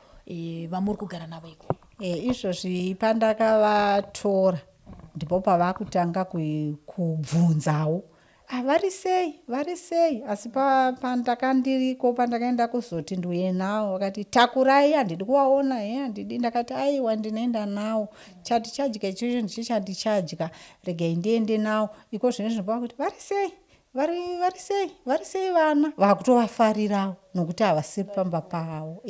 vamuri kugara navo ikoko? Izvozvi pandakavatora ndipo pavakutanga kubvunzawo, ah, vari sei, vari sei. Asi pandakandiriko, pandakaenda kuzoti ndiuye nawo, vakati takurai, handidi kuvaona, he handidi. Ndakati aiwa, ndinoenda nawo, chati chadya ichocho ndicho chandichadya, regai ndiende nawo. Iko zvino zvinopa kuti vari sei, vari sei, vari sei vana, vakutovafarirawo nokuti havasiri pamba pavo.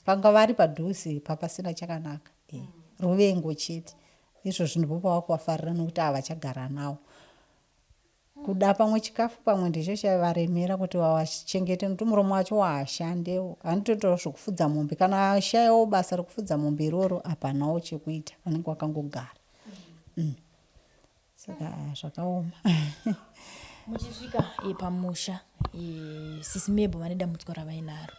Panga vari padhuze papasina chakanaka, ruvengo chete. Izvozvi ndipo pavakuvafarira nokuti havachagara nawo. Kuda pamwe chikafu pamwe ndicho chaivaremera kuti vavachengete, nokuti muromo wacho waashandewo, anotoitawo zvokufudza mombe. Kana ashayawo basa rekufudza mombe iroro, hapanawo chekuita, vanenge vakangogara. Saka zvakaoma. Muchisvika pamusha, sisi Mebo vane dambudziko ravainaro.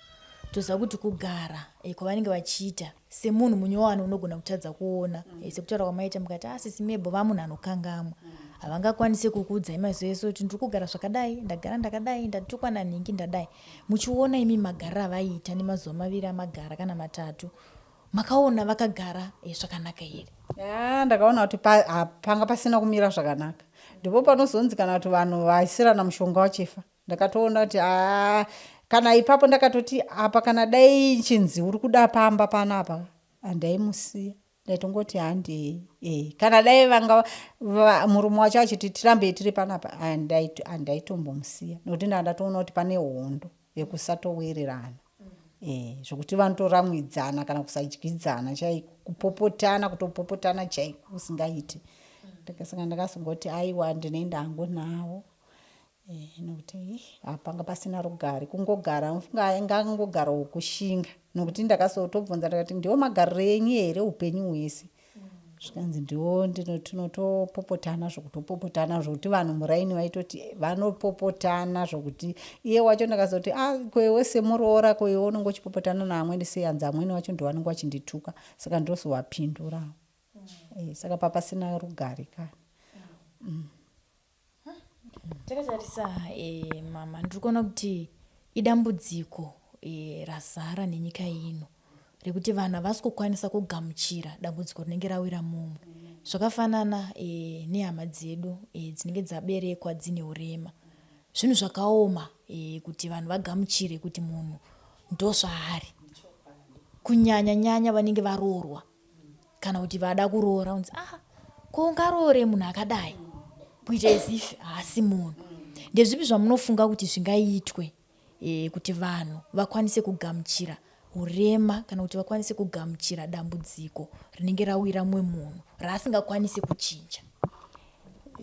Toziva kuti kugara kwavanenge vachiita semunhu munyowani unogona kutadza kuona. Sekutaura kwamaita mukati, ah, sisi Mebo vamunhu anokangamwa. Havangakwanise kukuudzai mazuva ese kuti ndiri kugara zvakadai, ndagara ndakadai, ndatukwa nanhingi, ndadai. Muchiona imi magariro avaiita nemazuva maviri amagara kana matatu, makaona vakagara eh, zvakanaka here? Ya, ndakaona kuti pa, ha, panga pasina kumira zvakanaka. Ndipo panozonzi kana kuti vanhu vaisirana mushonga wachifa. Ndakatoona kuti haa kana ipapo ndakatoti apa kana dai chinzi uri kuda pamba panapa handaimusiya ndaitongoti handei e kana dai vanga murume wacho achiti tirambei tiri panapa handaitombomusiya nokuti ndaa ndatoona kuti pane hondo yekusatowirirana e zvokuti vanotoramwidzana kana kusadyidzana chaiko kupopotana kutopopotana chaiko usingaiti saka ndakazongoti aiwa ndinoenda hangu navo Eh, nokuti ih, hapanga pasina rugare kungogara unofunga ainge angogara wokushinga nokuti ndakazotobvunza ndikati ndiwo magariro enyu here upenyu hwese zvikanzi ndiwo tinotopopotana zvokutopopotana zvokuti vanhu muraini vaitoti vanopopotana zvokuti iye wacho ndakazoti a ah, koiwe semuroora koiwe unenge uchipopotana naamwene sei hanzi amwene wacho ndiwo anenge vachindituka saka ndozovapindurawo mm. eh, saka papasina rugare kana mm. Takatarisa eh, mama ndiri kuona kuti idambudziko eh, razara nenyika ino rekuti vanhu havasi kukwanisa kugamuchira dambudziko rinenge rawira mumwe zvakafanana eh, nehama dzedu eh, dzinenge dzaberekwa dzine urema zvinhu zvakaoma eh, kuti vanhu vagamuchire kuti munhu ndozvaari kunyanya nyanya vanenge varoorwa kana kuti vada kuroora unzi ah ko ungaroore munhu akadai kuita as if haasi munhu ndezvipi zvamunofunga kuti zvingaitwe e, kuti vanhu vakwanise kugamuchira urema kana kuti vakwanise kugamuchira dambudziko rinenge rawira mumwe munhu raasingakwanisi kuchinja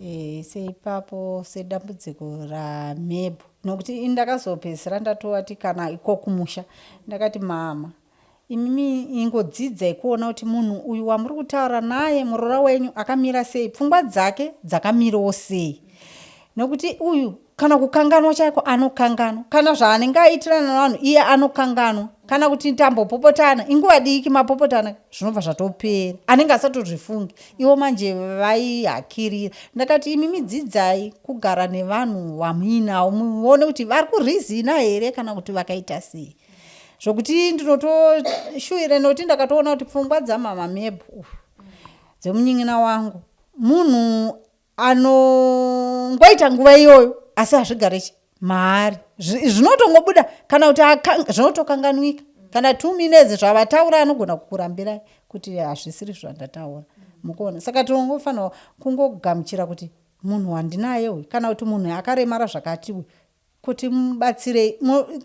e, seipapo sedambudziko ramebo nokuti ini ndakazopedzisira ndatovati kana iko kumusha ndakati mama Imimi ingodzidzai kuona kuti munhu uyu wamuri kutaura naye muroora wenyu akamira sei, pfungwa dzake dzakamirawo sei. Nokuti uyu kana kukanganwa chaiko anokanganwa, kana zvaanenge aitirana navanhu iye anokanganwa, kana kuti tambopopotana inguva diki mapopotana zvinobva zvatopera, anenge asatozvifungi. Ivo manje vaihakirira. Ndakati imimi dzidzai kugara nevanhu vamuinawo muone kuti vari kurizina here kana kuti vakaita sei. zvokuti ndinotoshuwira nokuti ndakatoona kuti pfungwa dzamama mebhu dzemunin'ina wangu munhu anongoita nguva iyoyo asi hazvigare chi maari zvinotongobuda kana kuti zvinotokanganwika kana two minutes zvavataura anogona kukurambirai kuti hazvisiri zvandataura mukuona saka tinongofanira kungogamuchira kuti munhu wandinaye uyu kana kuti munhu akaremara zvakati uyu Kuti mubatsirei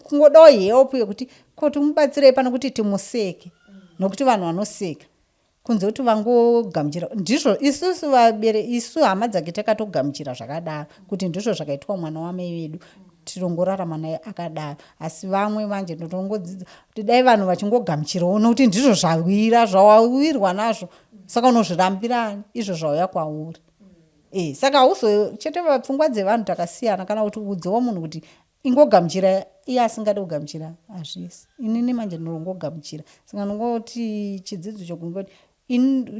kungodawo help yekuti kuti mubatsirei pane kuti timuseke nokuti vanhu vanoseka kunze kuti vangogamuchira ndizvo isusu vabere isu hama dzake takatogamuchira zvakadaro kuti ndizvo zvakaitwa mwana wamai vedu tinongorarama naye akadaro asi vamwe manje ndotongodzidza kuti dai vanhu vachingogamuchirawo nokuti ndizvo zvawira zvawawirwa nazvo saka unozvirambirani izvo zvauya kwauri Eh, saka hauzo chete pfungwa dzevanhu takasiyana kana kuti udzewo munhu kuti ingogamuchira iye asingade kugamuchira hazvisi inini manje ndinongogamuchira saka ndongoti chidzidzo chokungoti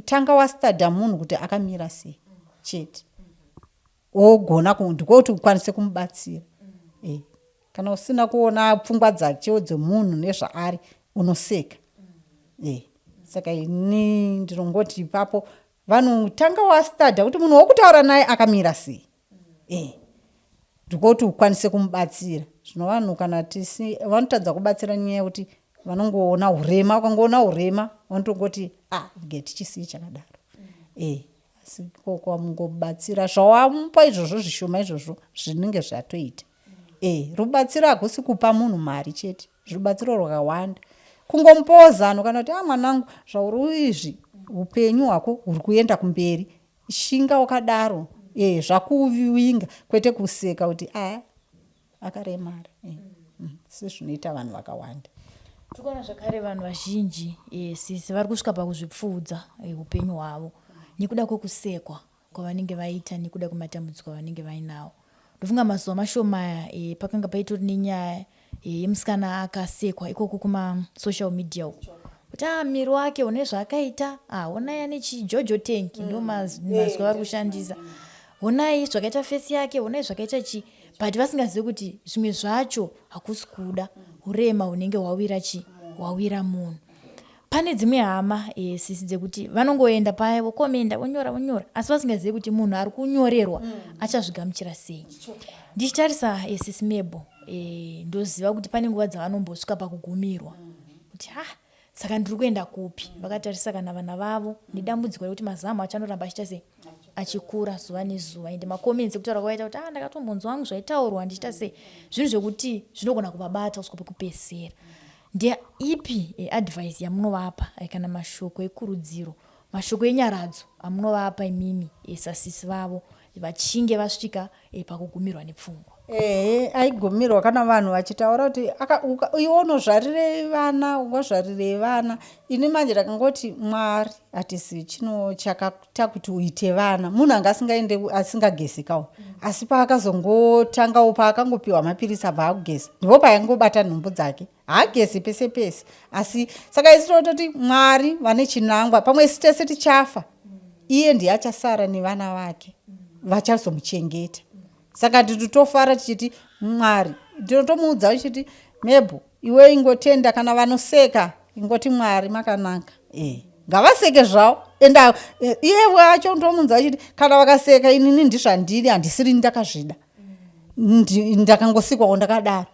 tanga wastada munhu kuti akamira sei chete wogona ndiko kuti ukwanise kumubatsira eh, kana usina kuona pfungwa dzacho dzemunhu nezvaari unoseka eh, saka ini ndinongoti ipapo Vanhu tanga wastadha kuti munhu wokutaura naye akamira sei eh ndiko kuti ukwanise kumubatsira zvino vanhu kana tisi vanotadza kubatsira nyaya yekuti vanongoona urema ukangoona urema vanotongoti ah get chisii chakadaro eh asi kwamungobatsira zvawamupa izvozvo zvishoma izvozvo zvinenge zvatoita eh rubatsiro hakusi kupa munhu mari chete Rubatsiro rwakawanda. Kungomupawo zano kana kuti ah mwanangu zvauri izvi upenyu hwako huri kuenda kumberi shinga wakadaro eh, zvakuvinga kwete kuseka kuti ah akaremara eh. Mm, sezvinoita vanhu vakawanda. Tikuona zvakare vanhu vazhinji eh, sisi vari kusvika pakuzvipfuudza eh, upenyu hwavo nekuda kwekusekwa kwavanenge vaita nekuda kwematambudziko avanenge vainawo. Ndofunga mazuva mashoma aya e, pakanga paitori nenyaya e, yemusikana akasekwa ikoko kumasocial media uko kuti ah, miri wake une zvaakaita ah, onai ane chijojo tank ndo mazwi avari kushandisa. Honai zvakaita fesi yake, honai zvakaita chii, but vasingazivi kuti zvimwe zvacho hakusi kuda, urema hunenge hwawira chi hwawira munhu. Pane dzimwe hama e, sisi dzekuti vanongoenda paya vokomenda vonyora vonyora, asi vasingazivi kuti munhu ari kunyorerwa achazvigamuchira sei. Ndichitarisa e, sisi Mebo e, ndoziva kuti pane nguva dzavanombosvika pakugumirwa kuti ha, saka ndiri kuenda kupi, vakatarisa kana vana vavo nedambudziko rekuti mazamu acho anoramba achiita sei, achikura zuva nezuva, ende macomments ekutaura kwavaita kuti ah, ndakatombonzwa hangu zvaitaurwa ndichiita sei, zvinhu zvekuti zvinogona kuvabata kusvika pekupedzisira. Ndeipi e, advice yamunovapa e, kana mashoko ekurudziro, mashoko enyaradzo amunovapa imimi e, sasisi vavo vachinge vasvika e, pakugumirwa nepfungwa? Ehe, aigumirwa kana vanhu vachitaura kuti iwe unozvarirei vana, ungazvarirei vana. Ini manje ndakangoti Mwari hatisi chino chakaita kuti uite vana. Munhu anga asingaende asingagezekawo, asi paakazongotangawo paakangopiwa mapirisi abva akugeza, ndipo paaingobata nhumbu dzake. Haagezi pese pese, asi saka isu tototi Mwari vane chinangwa, pamwe isu tese tichafa, iye ndiye achasara nevana vake vachazomuchengeta. Saka titofara tichiti Mwari, tinotomuudza tichiti Mebho, iwe ingotenda, kana vanoseka ingoti Mwari makanaka. Ngavaseke zvavo, enda iye wacho ndomunza achiti kana vakaseka inini ndizvandiri, handisiri ndakazvida, ndakangosikwawo ndakadaro,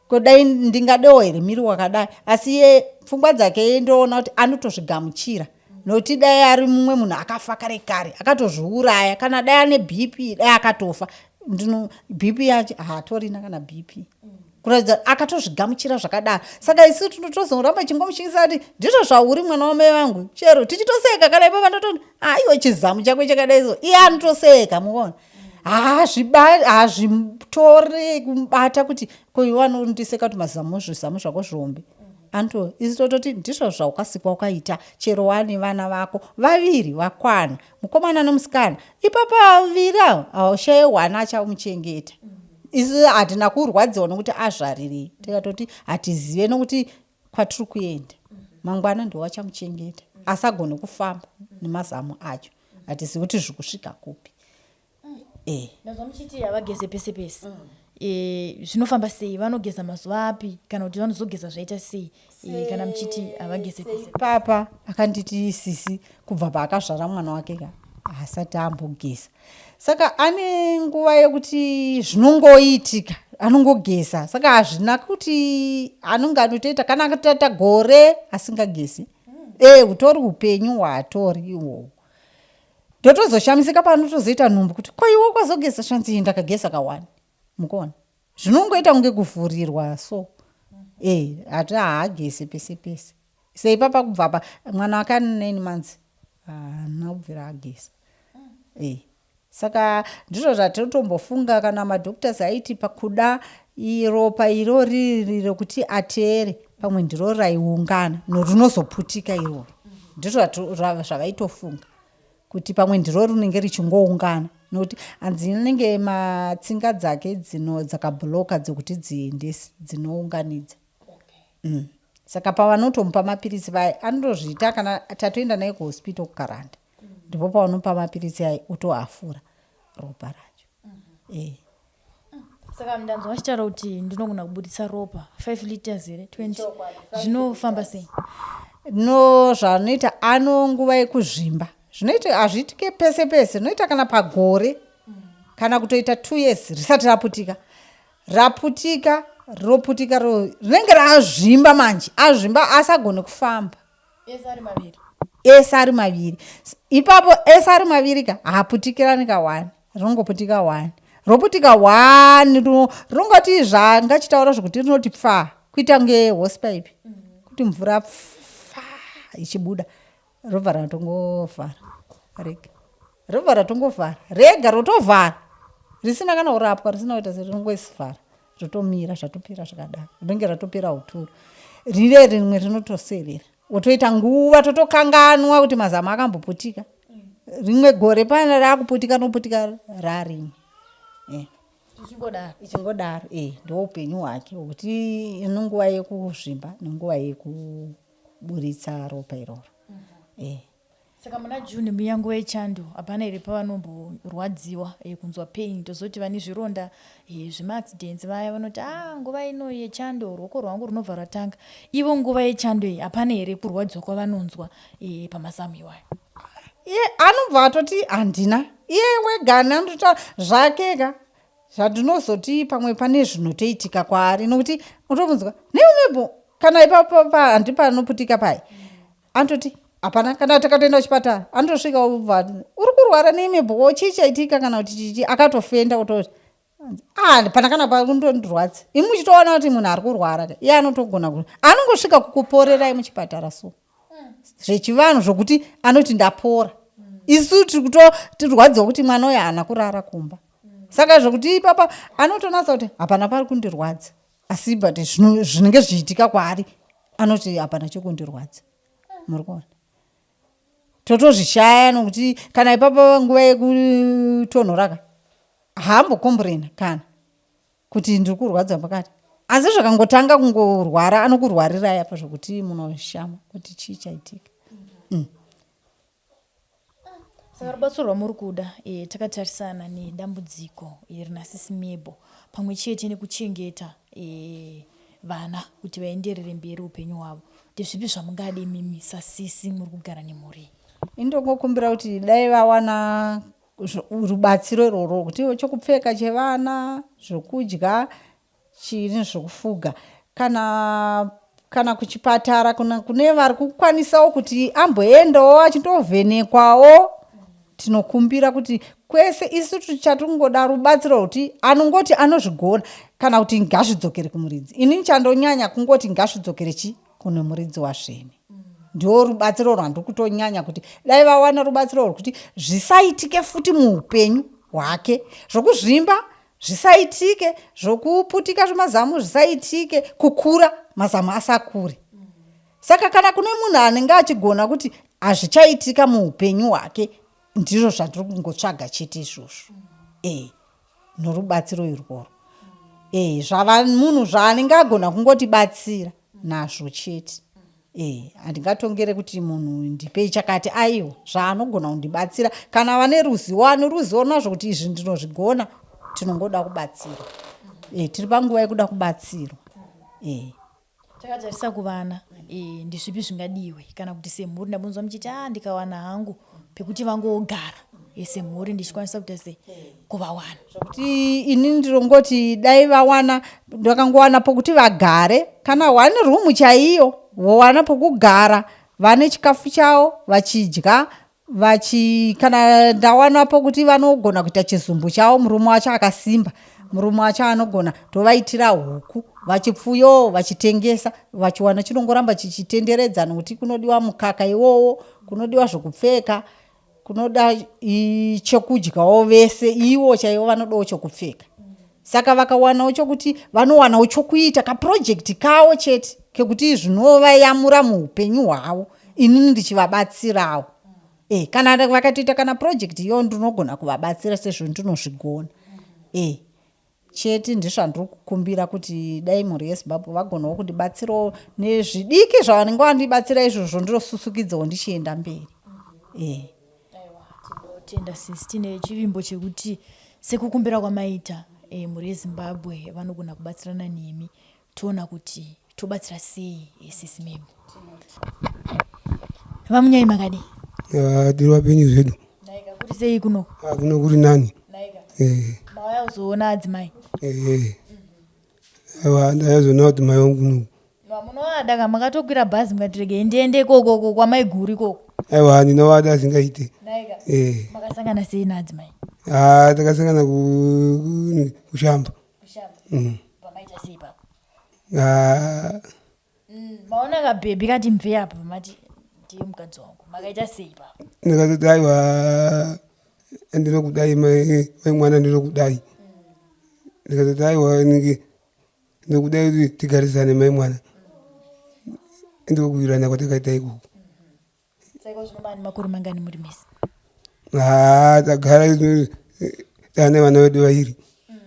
kudai ndingadewo here miri wakadai. Asi iye pfungwa dzake ndoona kuti anotozvigamuchira, nokuti dai ari mumwe munhu akafa kare kare akatozviuraya, kana dai ane BP dai akatofa. Ndino BP yacho haatorina kana BP, kuratidza akatozvigamuchira zvakadaro. Saka isu tinotozoramba chingomushingisa kuti ndizvo zvauri mwana wamai vangu, chero tichitoseka kana ipapa ndototi aiwa chizamu chako chakadai so, iye anotoseka muona hazvitore kumubata kuti ko iwe anondiseka kuti mazamu zvizamu zvako zvihombe. Anto isu tototi ndizvo zvaukasikwa ukaita, chero wane vana vako vaviri vakwana, mukomana nemusikana, ipapo vaviri avo haushaye wana achamuchengeta. Isu hatina kurwadziwa nokuti azvarirei, tikatoti hatizive nokuti kwatiri kuenda mangwana ndiwo achamuchengeta, asagone kufamba nemazamu acho, hatizivi kuti zviri kusvika kupi. Ndazwa muchiti havageze pese pese. Zvinofamba sei? Vanogeza mazuva api, kana kuti vanozogeza zvaita sei e, kana muchiti havageze pese? Papa akanditi sisi kubva paakazvara mwana wake ka haasati ambogeza, saka ane nguva yekuti zvinongoitika anongogeza, saka hazvina kuti anonge anotoita kana akatoita gore asingagezi. Utori upenyu hwaatori ihwohwo. Ndotozoshamisika paanotozoita nhumbu kuti ko iwe ukazogeza, shanzi ndakageza kawani. Mukuona zvinongoita kunge kuvhurirwa so hati haagezi pese pese. Seipapa kubva pa mwana wake ane 9 months haana kubvira ageza. Saka ndizvo zvatinotombofunga kana madoctors aiti pakuda ropa irori rekuti ateere, pamwe ndiro raiungana rinozoputika iroro, ndizvo zvavaitofunga kuti pamwe ndiro rinenge richingoungana, nokuti hanzi inenge matsinga dzake dzakabhuloka dzekuti dziendese dzinounganidza. Saka pavanotomupa mapirisi vaya anotozviita kana tatoenda naye kuhospital kuKaranda, ndipo pavanomupa mapirisi aya otoafura ropa racho. Saka ndanzwa vachitaura kuti ndinogona kubuditsa ropa 5 liters here, 20, zvinofamba sei? No, zvanoita ano nguva yekuzvimba, zvinoita hazviitike pese pese, zvinoita kana pagore kana kutoita 2 years risati raputika. Raputika roputika rinenge razvimba manje, azvimba asagone kufamba. Ese ari maviri? Ese ari maviri ipapo, ese ari maviri ka haaputikirani ka1, rinongoputika 1, roputika 1, rinongoti zvangachitaura zvokuti rinoti pfa kuita kunge hosepipe, kuti mvura pfa ichibuda, robva ratongovhara rega, robva ratongovhara rega, rotovhara risina kana kurapwa, risina kuita serinongoisivhara, rotomira, zvatopera zvakadaro, rinenge ratopera uturu. Rire rimwe rinotoserera, wotoita nguva totokanganwa kuti mazamu akamboputika. Rimwe gore pana raakuputika, rinoputika rarimwe. Ichingodaro. Ichingodaro. Ndo upenyu hwake hwekuti inonguva yekuzvimba nenguva yekuburitsa ropa iroro. Saka muna June muya nguva yechando hapana here pavanomborwadziwa eh, kunzwa pain tozoti vane zvironda eh, zvemaaccidents vaya vanoti ah nguva ino yechando ruoko rwangu runobva rwatanga. Ivo nguva yechando iyi hapana here kurwadziwa kwavanonzwa eh, pamazamu iwayo? Iye anobva atoti handina iye wegani anototaura zvake ka zvandinozoti pamwe pane zvinotoitika kwaari nokuti unotomunzwa neumebo kana ipapo handi panoputika pai anototi hapana kana takatoenda kuchipatara anotosvika obva uri kurwara neimebo chii chaitika kana kuti chichi akatofenda kutoti ah pana kana pakundondirwadza imi muchitoona kuti munhu ari kurwara iye anotogona anongosvika kukuporerai muchipatara so zvechivanhu zvokuti anoti ndapora isu tiri kutotirwadziwa kuti mwana uyo haana kurara kumba saka zvokuti ipapa anotonatsa kuti hapana pari kundirwadza asi but zvinenge zvichiitika kwaari anoti hapana chokundirwadza muri kuona totozvishaya nokuti kana ipapa nguva yekutonhoraka haambokomburena kana kuti ndiri kurwadza pakati asi zvakangotanga kungorwara anokurwarirai apa zvokuti munoshama kuti chii chaitika mm. Saka rubatsiro rwamuri kuda e, takatarisana nedambudziko e, rina Sisi Mebo pamwe chete nekuchengeta e, vana kuti vaenderere mberi upenyu hwavo ndezvipi zvamungade imimi sasisi muri kugara nemhuri? Indongokumbira kuti dai vawana rubatsiro irworwo kuti chokupfeka chevana zvokudya chii zvokufuga kana kana kuchipatara kuna kune vari kukwanisawo kuti amboendawo achindovhenekwawo tinokumbira kuti kwese isu tichatingoda rubatsiro rwekuti anongoti anozvigona kana kuti ngazvidzokere kumuridzi ini chandonyanya kungoti ngazvidzokere chi kune muridzi wazvene ndiwo rubatsiro rwandiri kutonyanya kuti dai vawana rubatsiro rwekuti zvisaitike futi muupenyu hwake zvokuzvimba zvisaitike zvokuputika zvemazamu zvisaitike kukura mazamu asakure saka kana kune munhu anenge achigona kuti hazvichaitika muupenyu hwake ndizvo zvandiri kungotsvaga chete izvozvo e norubatsiro irworwo e zvava munhu zvaanenge agona kungotibatsira nazvo chete e handingatongere kuti munhu ndipei chakati aiwa zvaanogona kundibatsira kana vane ruzivo ane ruzivo nazvo kuti izvi ndinozvigona tinongoda kubatsirwa e tiri panguva yekuda kubatsirwa e Takatarisa kuvana e, ndezvipi zvingadiwe kana kuti semhuri ndambonzwa muchiti a ah, ndikawana hangu pekuti vangogara e, semhuri ndichikwanisa kuita sei kuvawana zvekuti ini ndinongoti dai vawana ndakangowana pokuti vagare kana one room chaiyo vowana pokugara vane chikafu chavo vachidya vachi kana ndawana pokuti vanogona kuita chizumbu chavo murume wacho akasimba murume wacho anogona tovaitira huku vachipfuyo vachitengesa vachiwana chinongoramba chichitenderedza nokuti kunodiwa mukaka iwowo kunodiwa zvokupfeka kunoda chekudyawo vese iwo chaiwo vanodawo chokupfeka saka vakawanawo chokuti vanowanawo chokuita kaprojekti kawo chete kekuti zvinovayamura muupenyu hwavo inini ndichivabatsirawo e, kana vakatoita kana project iyo ndinogona kuvabatsira sezvo ndinozvigona e, chete ndizvandiri kukumbira kuti dai mhuri yezimbabwe vagonawo kundibatsirawo nezvidiki zvavanenge vandibatsira izvozvo ndinosusukidzawo ndichienda mberi e. Tinotenda sisi tine chivimbo chekuti sekukumbira kwamaita e, mhuri yezimbabwe vanogona kubatsirana nemi toona kuti tobatsira sei eh, sisi memo vamunyai makadii ah, tiri vapenyu zvedu kuri sei kuno ah, kuno kuri nani eh. mauya kuzoona adzimai eh. aiwa ndaizoona kuti mai wangu kuno munovada ka makatokwira bhazi mukati regei ndiende ikoko kwamaiguru ikoko aiwa ndinovada asingaite makasangana sei naadzimai ah, takasangana kushamba mm. pamaita sei ipapo Ah. Maona kabhebhi kati mve apa mati ndiye mukadzi wangu makaita sei ipapo ndikatoti aiwa ndinokudai mai mwana ndinokudai ndikatoti aiwa ndinokudai kuti tigarisane mai mwana ndikokuwirirana kwatakaita ikoko Saka zvino mane makore mangani muri mese? Haa tagara tane vana vedu vairi. Mm.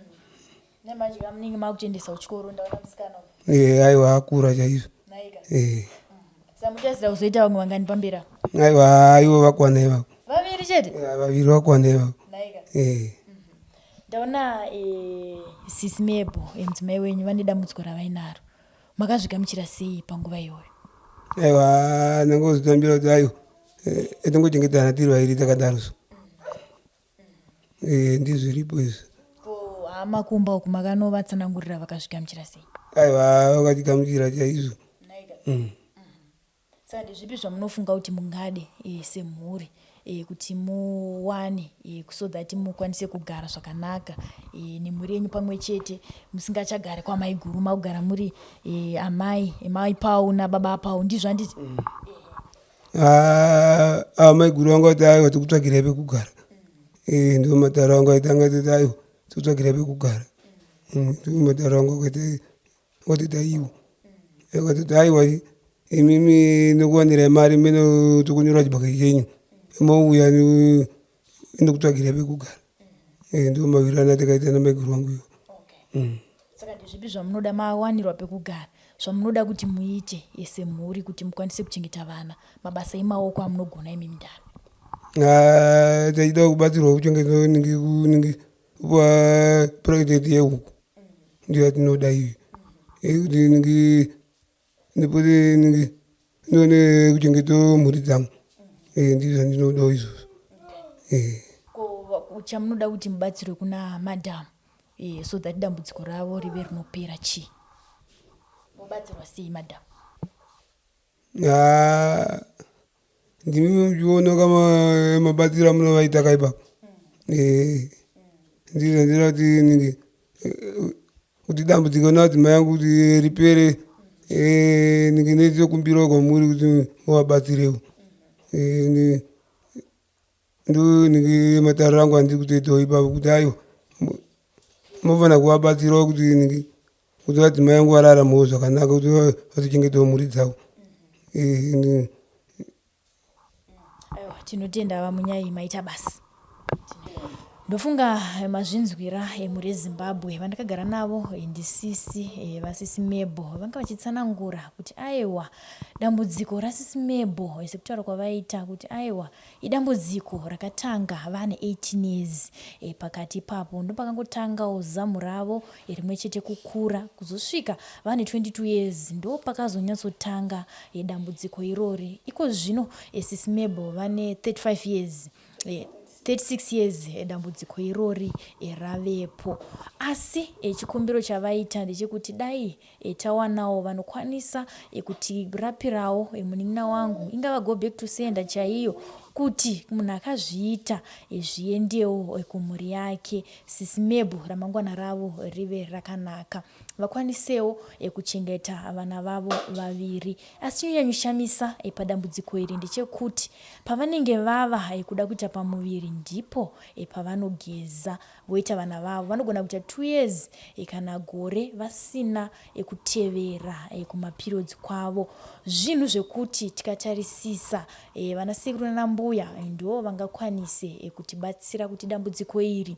Nemanje kamunenge makutoendesa kuchikoro ndaona musikana. Eh aiwa akura chaizvo. Naika. Eh. Mm. Saka muchazira kuzoita vamwe vangani pamberi apa? Aiwa, ivo vakwana ivavo. Vaviri chete? Vaviri vakwana ivavo. Eh. Ndaona sisi Mebo, mudzimai wenyu, vane dambudziko ravainaro. Makazvigamuchira sei panguva iyoyo? Aiwa, ndangozvitambira kuti aiwa, tongochengetana tiri vaviri takadaro so. Ndizviripo izvi. Ko hama kumba uku makanovatsanangurira, vakazvigamuchira sei? Aiwa, vakatigamuchira chaizvo. Saka ndezvipi zvamunofunga kuti mungade semhuri kuti muwane so that mukwanise kugara zvakanaka nemhuri yenyu pamwe chete, musingachagari kwamaiguru, makugara muri amai mai Pau nababa Pau? Ndizvo, handiti? Ah, ah, maiguru vangu vati, "Aiwa, tikutsvagirai pekugara." Ndo mataro angu aita, anga titi, "Aiwa, tikutsvagirai pekugara." Ndo mataro angu akaita, akatoti aiwa, akatoti, "Aiwa, imimi nokuwanirai mari mene tokunyora chibage chenyu, mouya ndokutsvagirai pekugara." Ndo mawirirano atakaita namaiguru vangu iwo. Saka ndezvipi zvamunoda mawanirwa pekugara, zvamunoda kuti muite semhuri kuti mukwanise kuchengeta vana, mabasa emaoko amunogona imi mundani? Ah, tachida kubatsirwa kuchengeta ningi kupa project yehuku, ndiyo yatinoda iyo, yekuti ningi ndipote ningi ndione kuchengetawo mhuri dzangu. Ndizvo zvandinodawo izvozvo. Ko chamunoda kuti mubatsirwe kuna madhamu so that dambudziko ravo rive rinopera chii? Mubatsirwa sei madhamu? Ah, ndimi muchiona kama mabatsiro amunovaita kaipapo. Ndizvo zvandinoda kuti ningi kuti dambudziko navadzimai angu kuti ripere. Ningi nechikumbirawo kwamuri kuti muvabatsirewo. Ndo ningi matariro angu andiri kutoitawo ipapo kuti aiwa, munofanira kuvabatsirawo kuti ningi kuti vadzimai vangu vararamewo zvakanaka, kuti vazochengetawo mhuri dzavo. Aiwa, tinotenda VaMunyai, maita basa. Ndofunga mazvinzwira, mhuri yeZimbabwe. Vandakagara navo ndisisi vasisi Mebo, vanga vachitsanangura kuti aiwa, dambudziko rasisi Mebo, sekutaura kwavaita kuti aiwa, idambudziko rakatanga vane 18 years. Pakati ipapo ndopakangotangawo zamu ravo rimwe chete kukura, kuzosvika vane 22 years ndo pakazonyatsotanga dambudziko irori. Iko zvino sisi Mebo vane 35 years, 36 years dambudziko irori ravepo. Asi chikumbiro chavaita ndechekuti dai tawanawo vanokwanisa kutirapirawo munin'ina wangu, ingava go back to sender chaiyo, kuti munhu akazviita zviendewo kumhuri yake, sisi Mebo ramangwana ravo rive rakanaka, vakwanisewo kuchengeta vana vavo vaviri. Asi chinonyanyoshamisa padambudziko iri ndechekuti pavanenge vava kuda kuita pamuviri ndipo pavanogeza voita vana vavo. Vanogona kuita 2 years kana gore vasina kutevera kumaperiods kwavo. Zvinhu zvekuti tikatarisisa, vana sekuru nanambuya ndo vangakwanise kutibatsira kuti dambudziko iri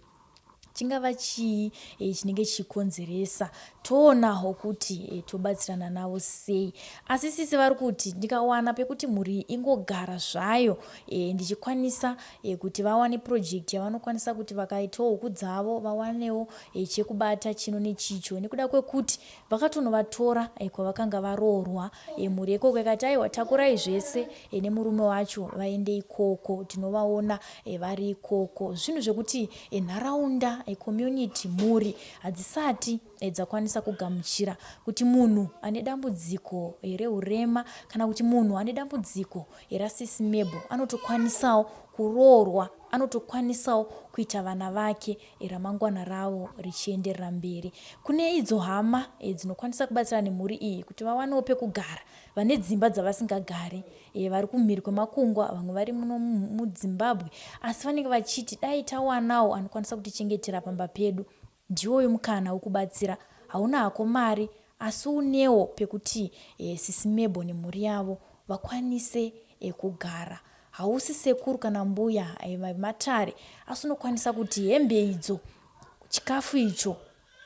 chingava chii chinenge chichikonzeresa, toonawo kuti tobatsirana navo sei. Asi sisi vari kuti ndikawana pekuti mhuri ingogara zvayo, ndichikwanisa kuti vawane project yavanokwanisa kuti vakaitawo huku dzavo, vawanewo chekubata chino nechicho, nekuda kwekuti vakatonovatora kwavakanga varoorwa. Mhuri yekoko ikati, "Aiwa, takurai zvese nemurume wacho, vaende ikoko, tinovaona vari ikoko." Zvinhu zvekuti nharaunda, community, mhuri hadzisati dzakwanisa kugamuchira kuti munhu ane dambudziko reurema kana kuti munhu ane dambudziko rasisi Mebo anotokwanisawo kuroorwa, anotokwanisawo kuita vana vake, ramangwana ravo richienderera mberi. Kune idzo hama dzinokwanisa kubatsira nemhuri iyi kuti vawanewo pekugara, vane dzimba dzavasingagari, vari kumhiri kwemakungwa, vamwe vari muno muZimbabwe, asi vanenge vachiti dai tawanawo anokwanisa kutichengetera pamba pedu, ndiwoyo mukana wekubatsira. Hauna hako mari, asi unewo pekuti sisi Mebo nemhuri yavo vakwanise kugara. Hausi sekuru kana mbuya vematare, asi unokwanisa kuti hembe idzo, chikafu icho.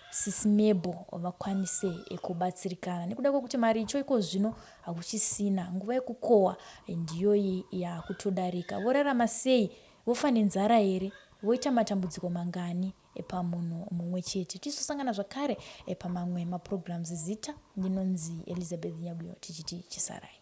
Sisi Mebo vakwanise kubatsirikana nekuda kwekuti maricho iko zvino hakuchisina. Nguva yekukohwa ndiyoyi yakutodarika. Vorarama sei? Vofa nenzara here? Voita matambudziko mangani pamunhu mumwe chete? Tizosangana zvakare pamamwe maprograms. Zita ndinonzi Elizabeth Nyaguyo tichiti chisarai.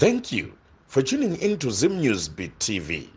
Thank you for tuning in to Zim News Beat TV.